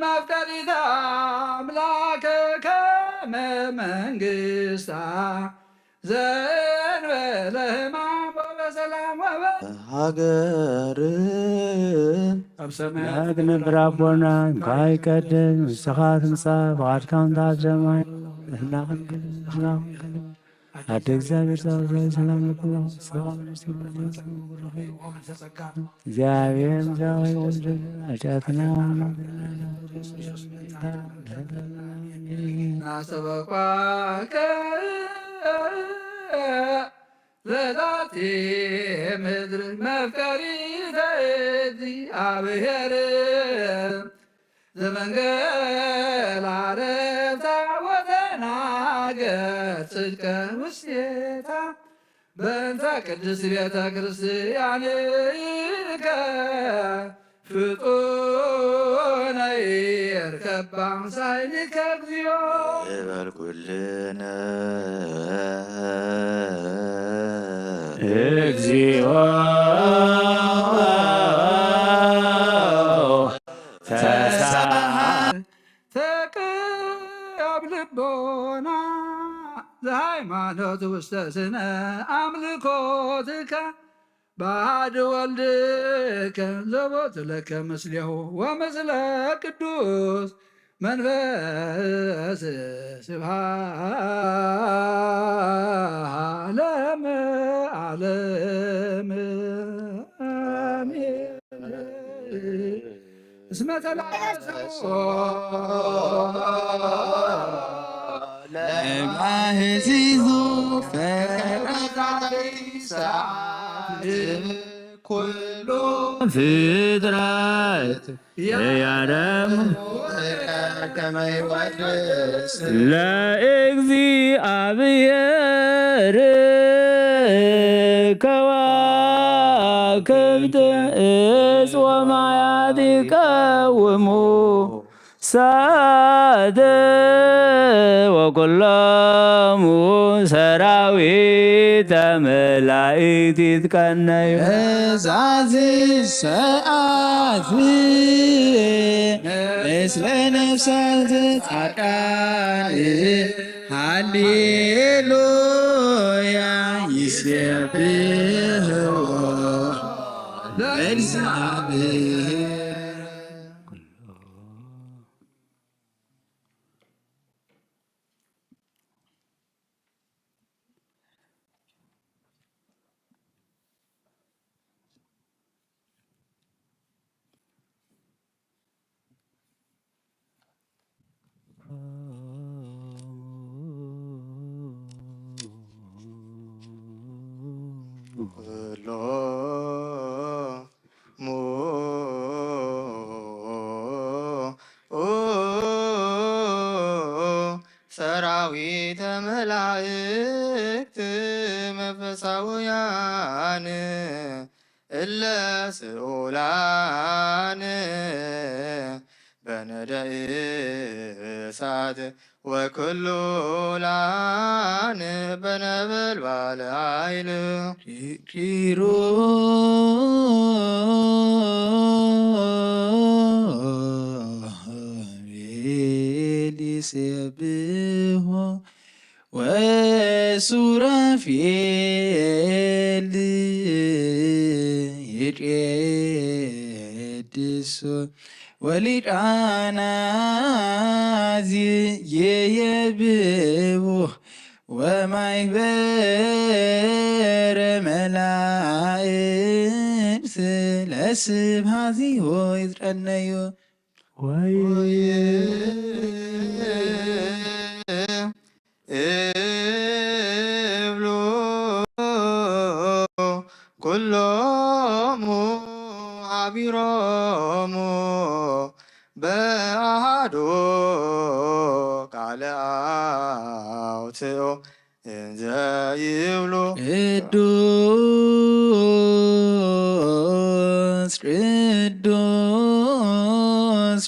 መፍቀሪተ ኣምላክ ከመ መንግስታ ዘእንበለ ሕማም ወበሰላም ወበ ሃገር ኣብ ሰማያት ነግንብር ኣቦና እንኳ ይቀድም ንስኻ ትምጻእ ፍቓድካ ምጻእ ኣብ ሰማይ ንሕና ክንግን ኣደ እግዚኣብሔር ጸባኦት ሰላም ለኩም። እግዚአብሔር ምስሌነ ይሁን። ኃጢአትና ናስተበቋከ ለዛቲ ምድር መፍቀሪተ እግዚአብሔር ዘመንገል ዓረብታ ወተናገር ጽድቀ ውስቴታ በእንተ ቅድስት ቤተ ክርስቲያንከ ፍጡነ ይርከባ ሳይልከ እግዚኦ። እበል ኩልነ እግዚኦ ተሳሃ ተቅብ ልቦና ዘሃይማኖት ውስተ ስነ ኣምልኮትከ በአሐድ ወልድከ ዘቦቱ ለከ ምስሌሁ ወምስለ ቅዱስ መንፈስ ስብሐት ለዓለመ ዓለም። አሜን። እስመ ተላበሱ ለማህሲሱ ፈረዳይ ሰዓት ኩሉ ፍጥረት የዓለም ለእግዚአብሔር ከዋክብት እጽ ወማያት ይቀውሙ ሳደ ወኩሎሙ ሰራዊተ መላእክት ይትቀነዩ። እዛዝ ሰዓት ምስለ ነፍሳት ጻድቃን ሃሌሉያ ይሴብሕዎ ለእግዚአብሔር። ኩሎሙ ሠራዊተ መላእክት መንፈሳውያን እለ ስኡላን በነደ እሳት ወክሉላን በነበልባል ኃይል። ኪሩቤል ይሴብሖ ወሱራፌል ይቄድሶ ወሊቃናት ይየብቡ ወማይበረ መላእክት ለስብሐቲሁ ይትቀነዩ። ወይ እብሉ ኩሎሙ ሀቢሮሙ በአሃዱ ቃለ አውትኡ እንዘ ይብሉ ቅዱስ ቅዱስ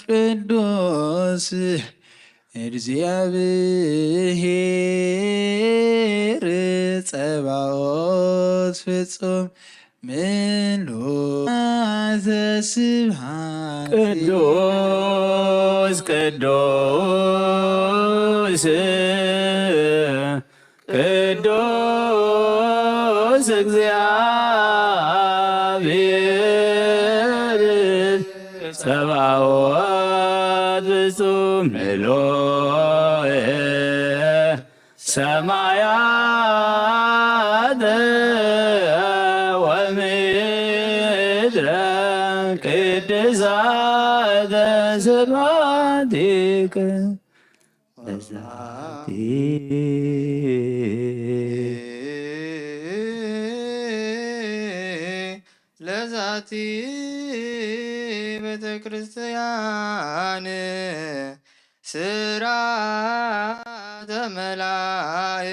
ቅዱስ እግዚአብሔር ጸባኦት ፍጹም ምሉእ ዘስብሃት ቅዱስ ቅዱስ ቅዱስ እግዚኣብሔር ጸባኦት ፍጹም ምሉእ ሰማያት ወምድረ ቅድሳተ ስብሐቲከ። ለዛቲ ቤተ ክርስቲያን ስራተ መላእክት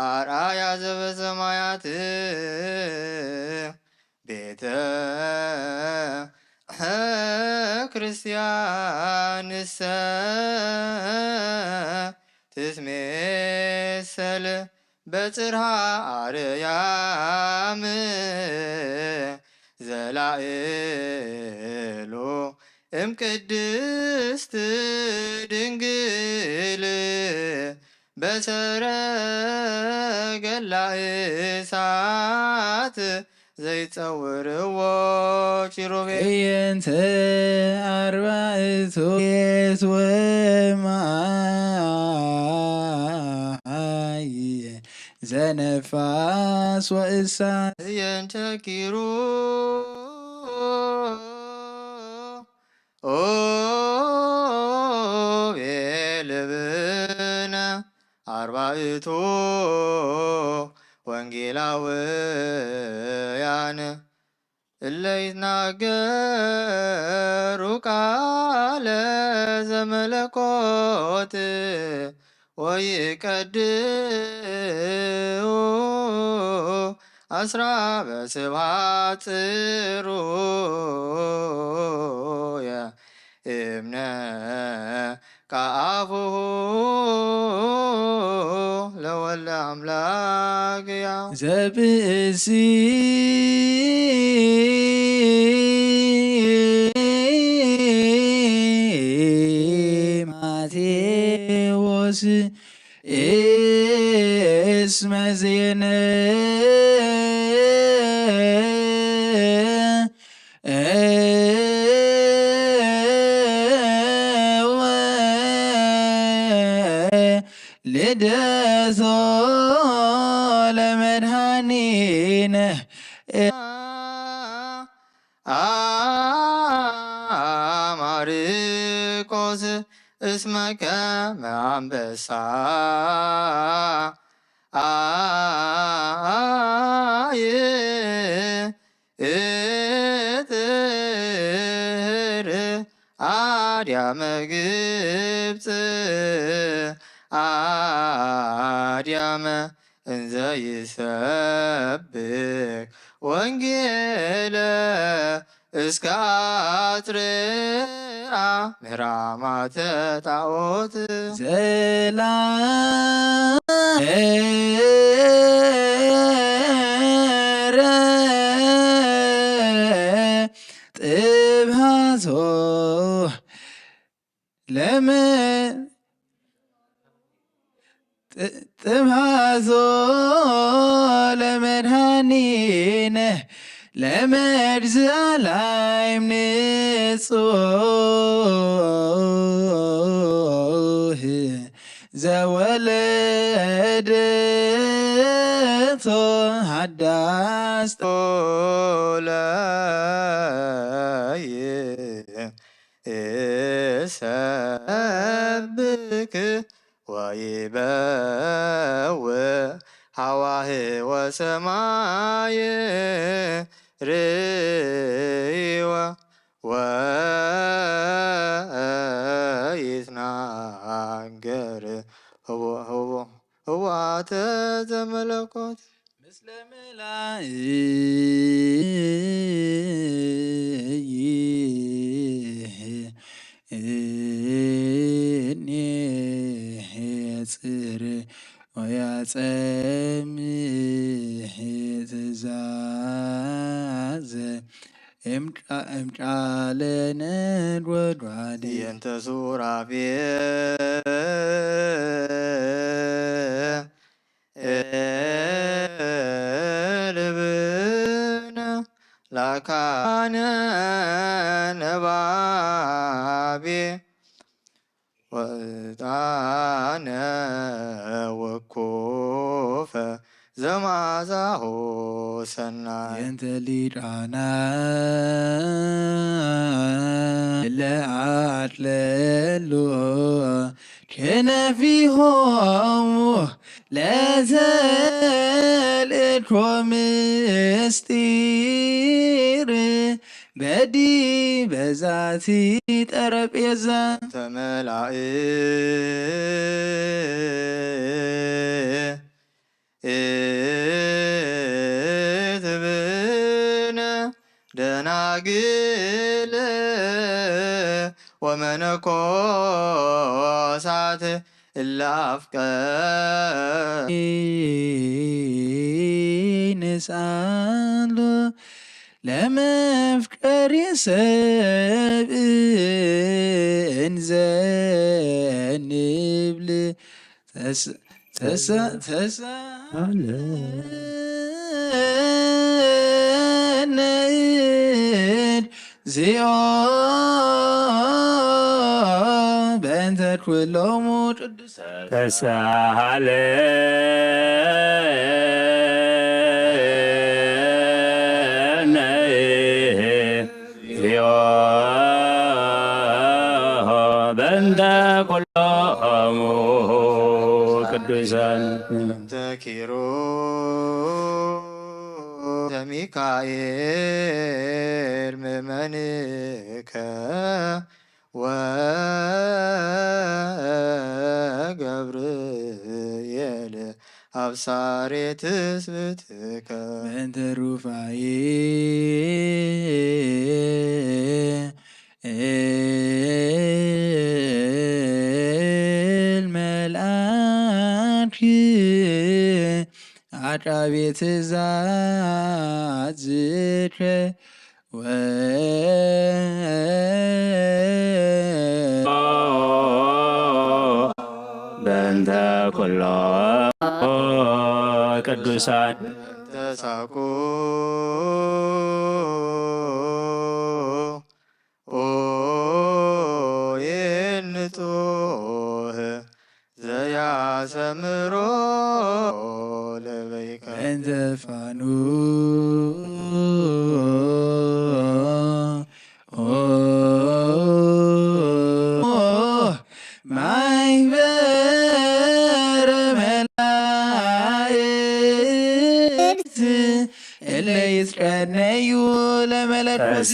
አርአያ ዘበሰማያት ቤተ ክርስቲያንሰ ትትሜሰል በጽርሃ አርያም ዘላእሉ እምቅድስት ድንግል በሰረገላ እሳት ዘይጸውርዎ ኪሩቤል። እየንተ አርባዕቱ ሌት ወማይ ዘነፋስ ወእሳት። እየንተ ኪሩ ኦቤል ብነ አርባዕቱ ወንጌላውያን እለ ይትናገሩ ቃለ ዘመለኮት ወይቀድው አስራ በስብሐት ጽሩየ እምነ ከአፉሁ ለወልደ አምላክ ያው ዘብእሲ ማቴዎስ እስመ ዜነ ልደቶ ለመድኃኒነ። አ ማርቆስ እስመ ከመ አንበሳ አይ እጥር አድያመ ግብፅ አድያመ እንዘ ይሰብክ ወንጌለ እስከ አጽርአ ምህራማተ ጣዖት ዘላ ጥብሃሶ ለመ ጥብሃሶ ለመድኃኒነ ለመድዝ አላይም ንጹህ ዘወለደቶ ሃዳስ ለይ እሰብክ ወይበውእ ሃዋህወ ሰማይ ርእይወ ወይትናገር ህቡእ ህቡእ ህቡኣተ ዘመለኮት ምስለ መላእይ እኔ ጽር ወያጸምህ ትዝ እምጫለ ነጎድጓድ የንተ ሱራፌል ልብነ ላካነ ነባቤ ወዕጣነ ወኮፈ ዘማዛሆ ሰናይ የንተ ሊቃና ለአትለሎ ክነፊሆሙ ለተልእኮ ምስጢር በዲ በዛቲ ጠረጴዛ ተመላእ እትብነ ደናግል ወመነኮሳት እለ አፍቀ ንስአሎ ለመፍቀሪ ሰብ እንዘ ንብል ተሳለነ እግዚኦ በእንተ ኩሎሙ ቅዱሳን ተሳለነ እግዚኦ በእንተ ኩሎሙ ቅዱሳን። እንተ ኪሩብ ዘሚካኤል ምእመንከ ወገብርኤል አብሳሬ ትስብእትከ በእንተ ሩፋኤ ኤል መልአክ አቃቤ ትእዛዝከ ወ በእንተ ኩሎ ቅዱሳን ተሳቁ የንጹህ ዘያሰምሮ ለበይከ እንተ ፋኑ ማይበረ መላእክት እለ ይትቀነዩ ለመለኮት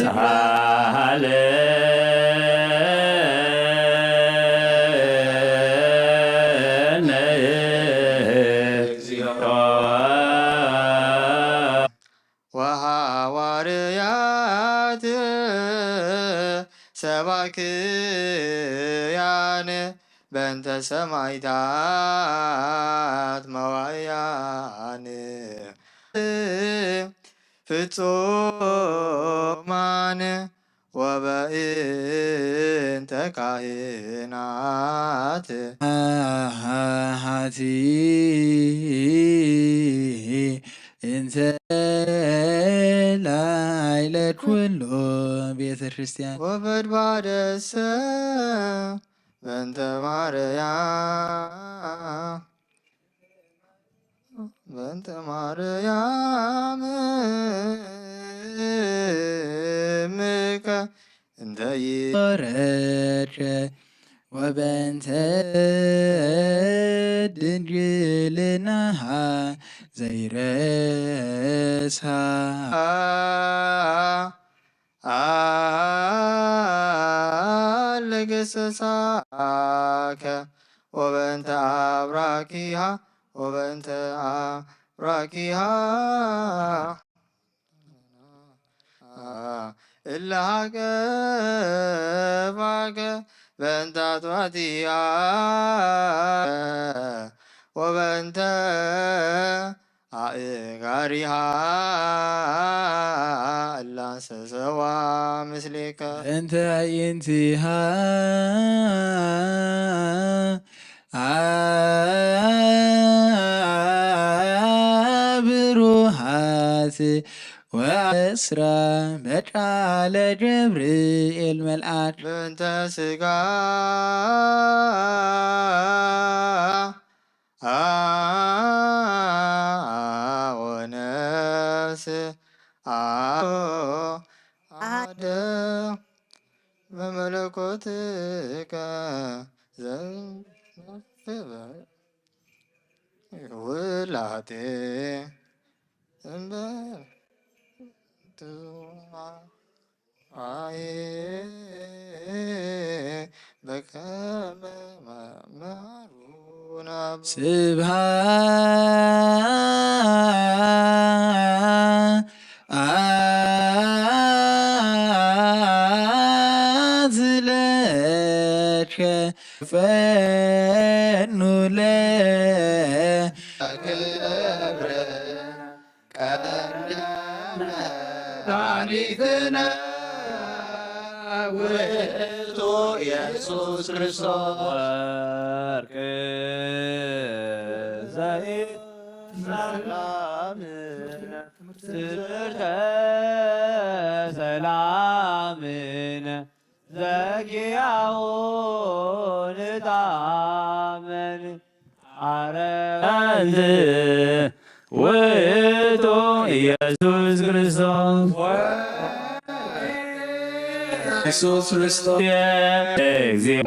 ተሳሃለነ እግዚኦ ወሐዋርያት ሰባክያን በእንተ ሰማዕታት መዋእያን ፍጹማን ወበእንተ ካህናት አሃቲ እንተ ላዕለ ኩሎ ቤተ ክርስቲያን ወበድባደሰ በእንተ ማርያም በእንተ ማርያም እምከ እንተ ይወረድከ ወበእንተ ድንግልናሃ ዘይረስሃ አለ ገሰሳከ ወበእንተ አብራኪሃ ወበእንተ አብራኪሃ እለ ሀቀፋከ በእንተ አጥባቲሃ ወበእንተ አእጋሪሃ እላንሰ ሰዋ ምስሌከ። እንተ አዕይንቲሃ ብሩሃት ወአስራ መጣ ለገብርኤል መልአክ። በእንተ ስጋ ወነፍስ አደ በመለኮትከ ዘንበ ውላቴ እምበ አይ በከመ መሃሩና ስብሃ አዝለከ ፈኑ ለ መድኃኒትነ ውእቱ ኢየሱስ ክርስቶስ። ወርቅ ዘይት ሰላም ትምህርተ ሰላምን ዘኪያውን ጣመን አረንት ውእቱ ኢየሱስ ክርስቶስ። ኢየሱስ ክርስቶስ የእግዚኦ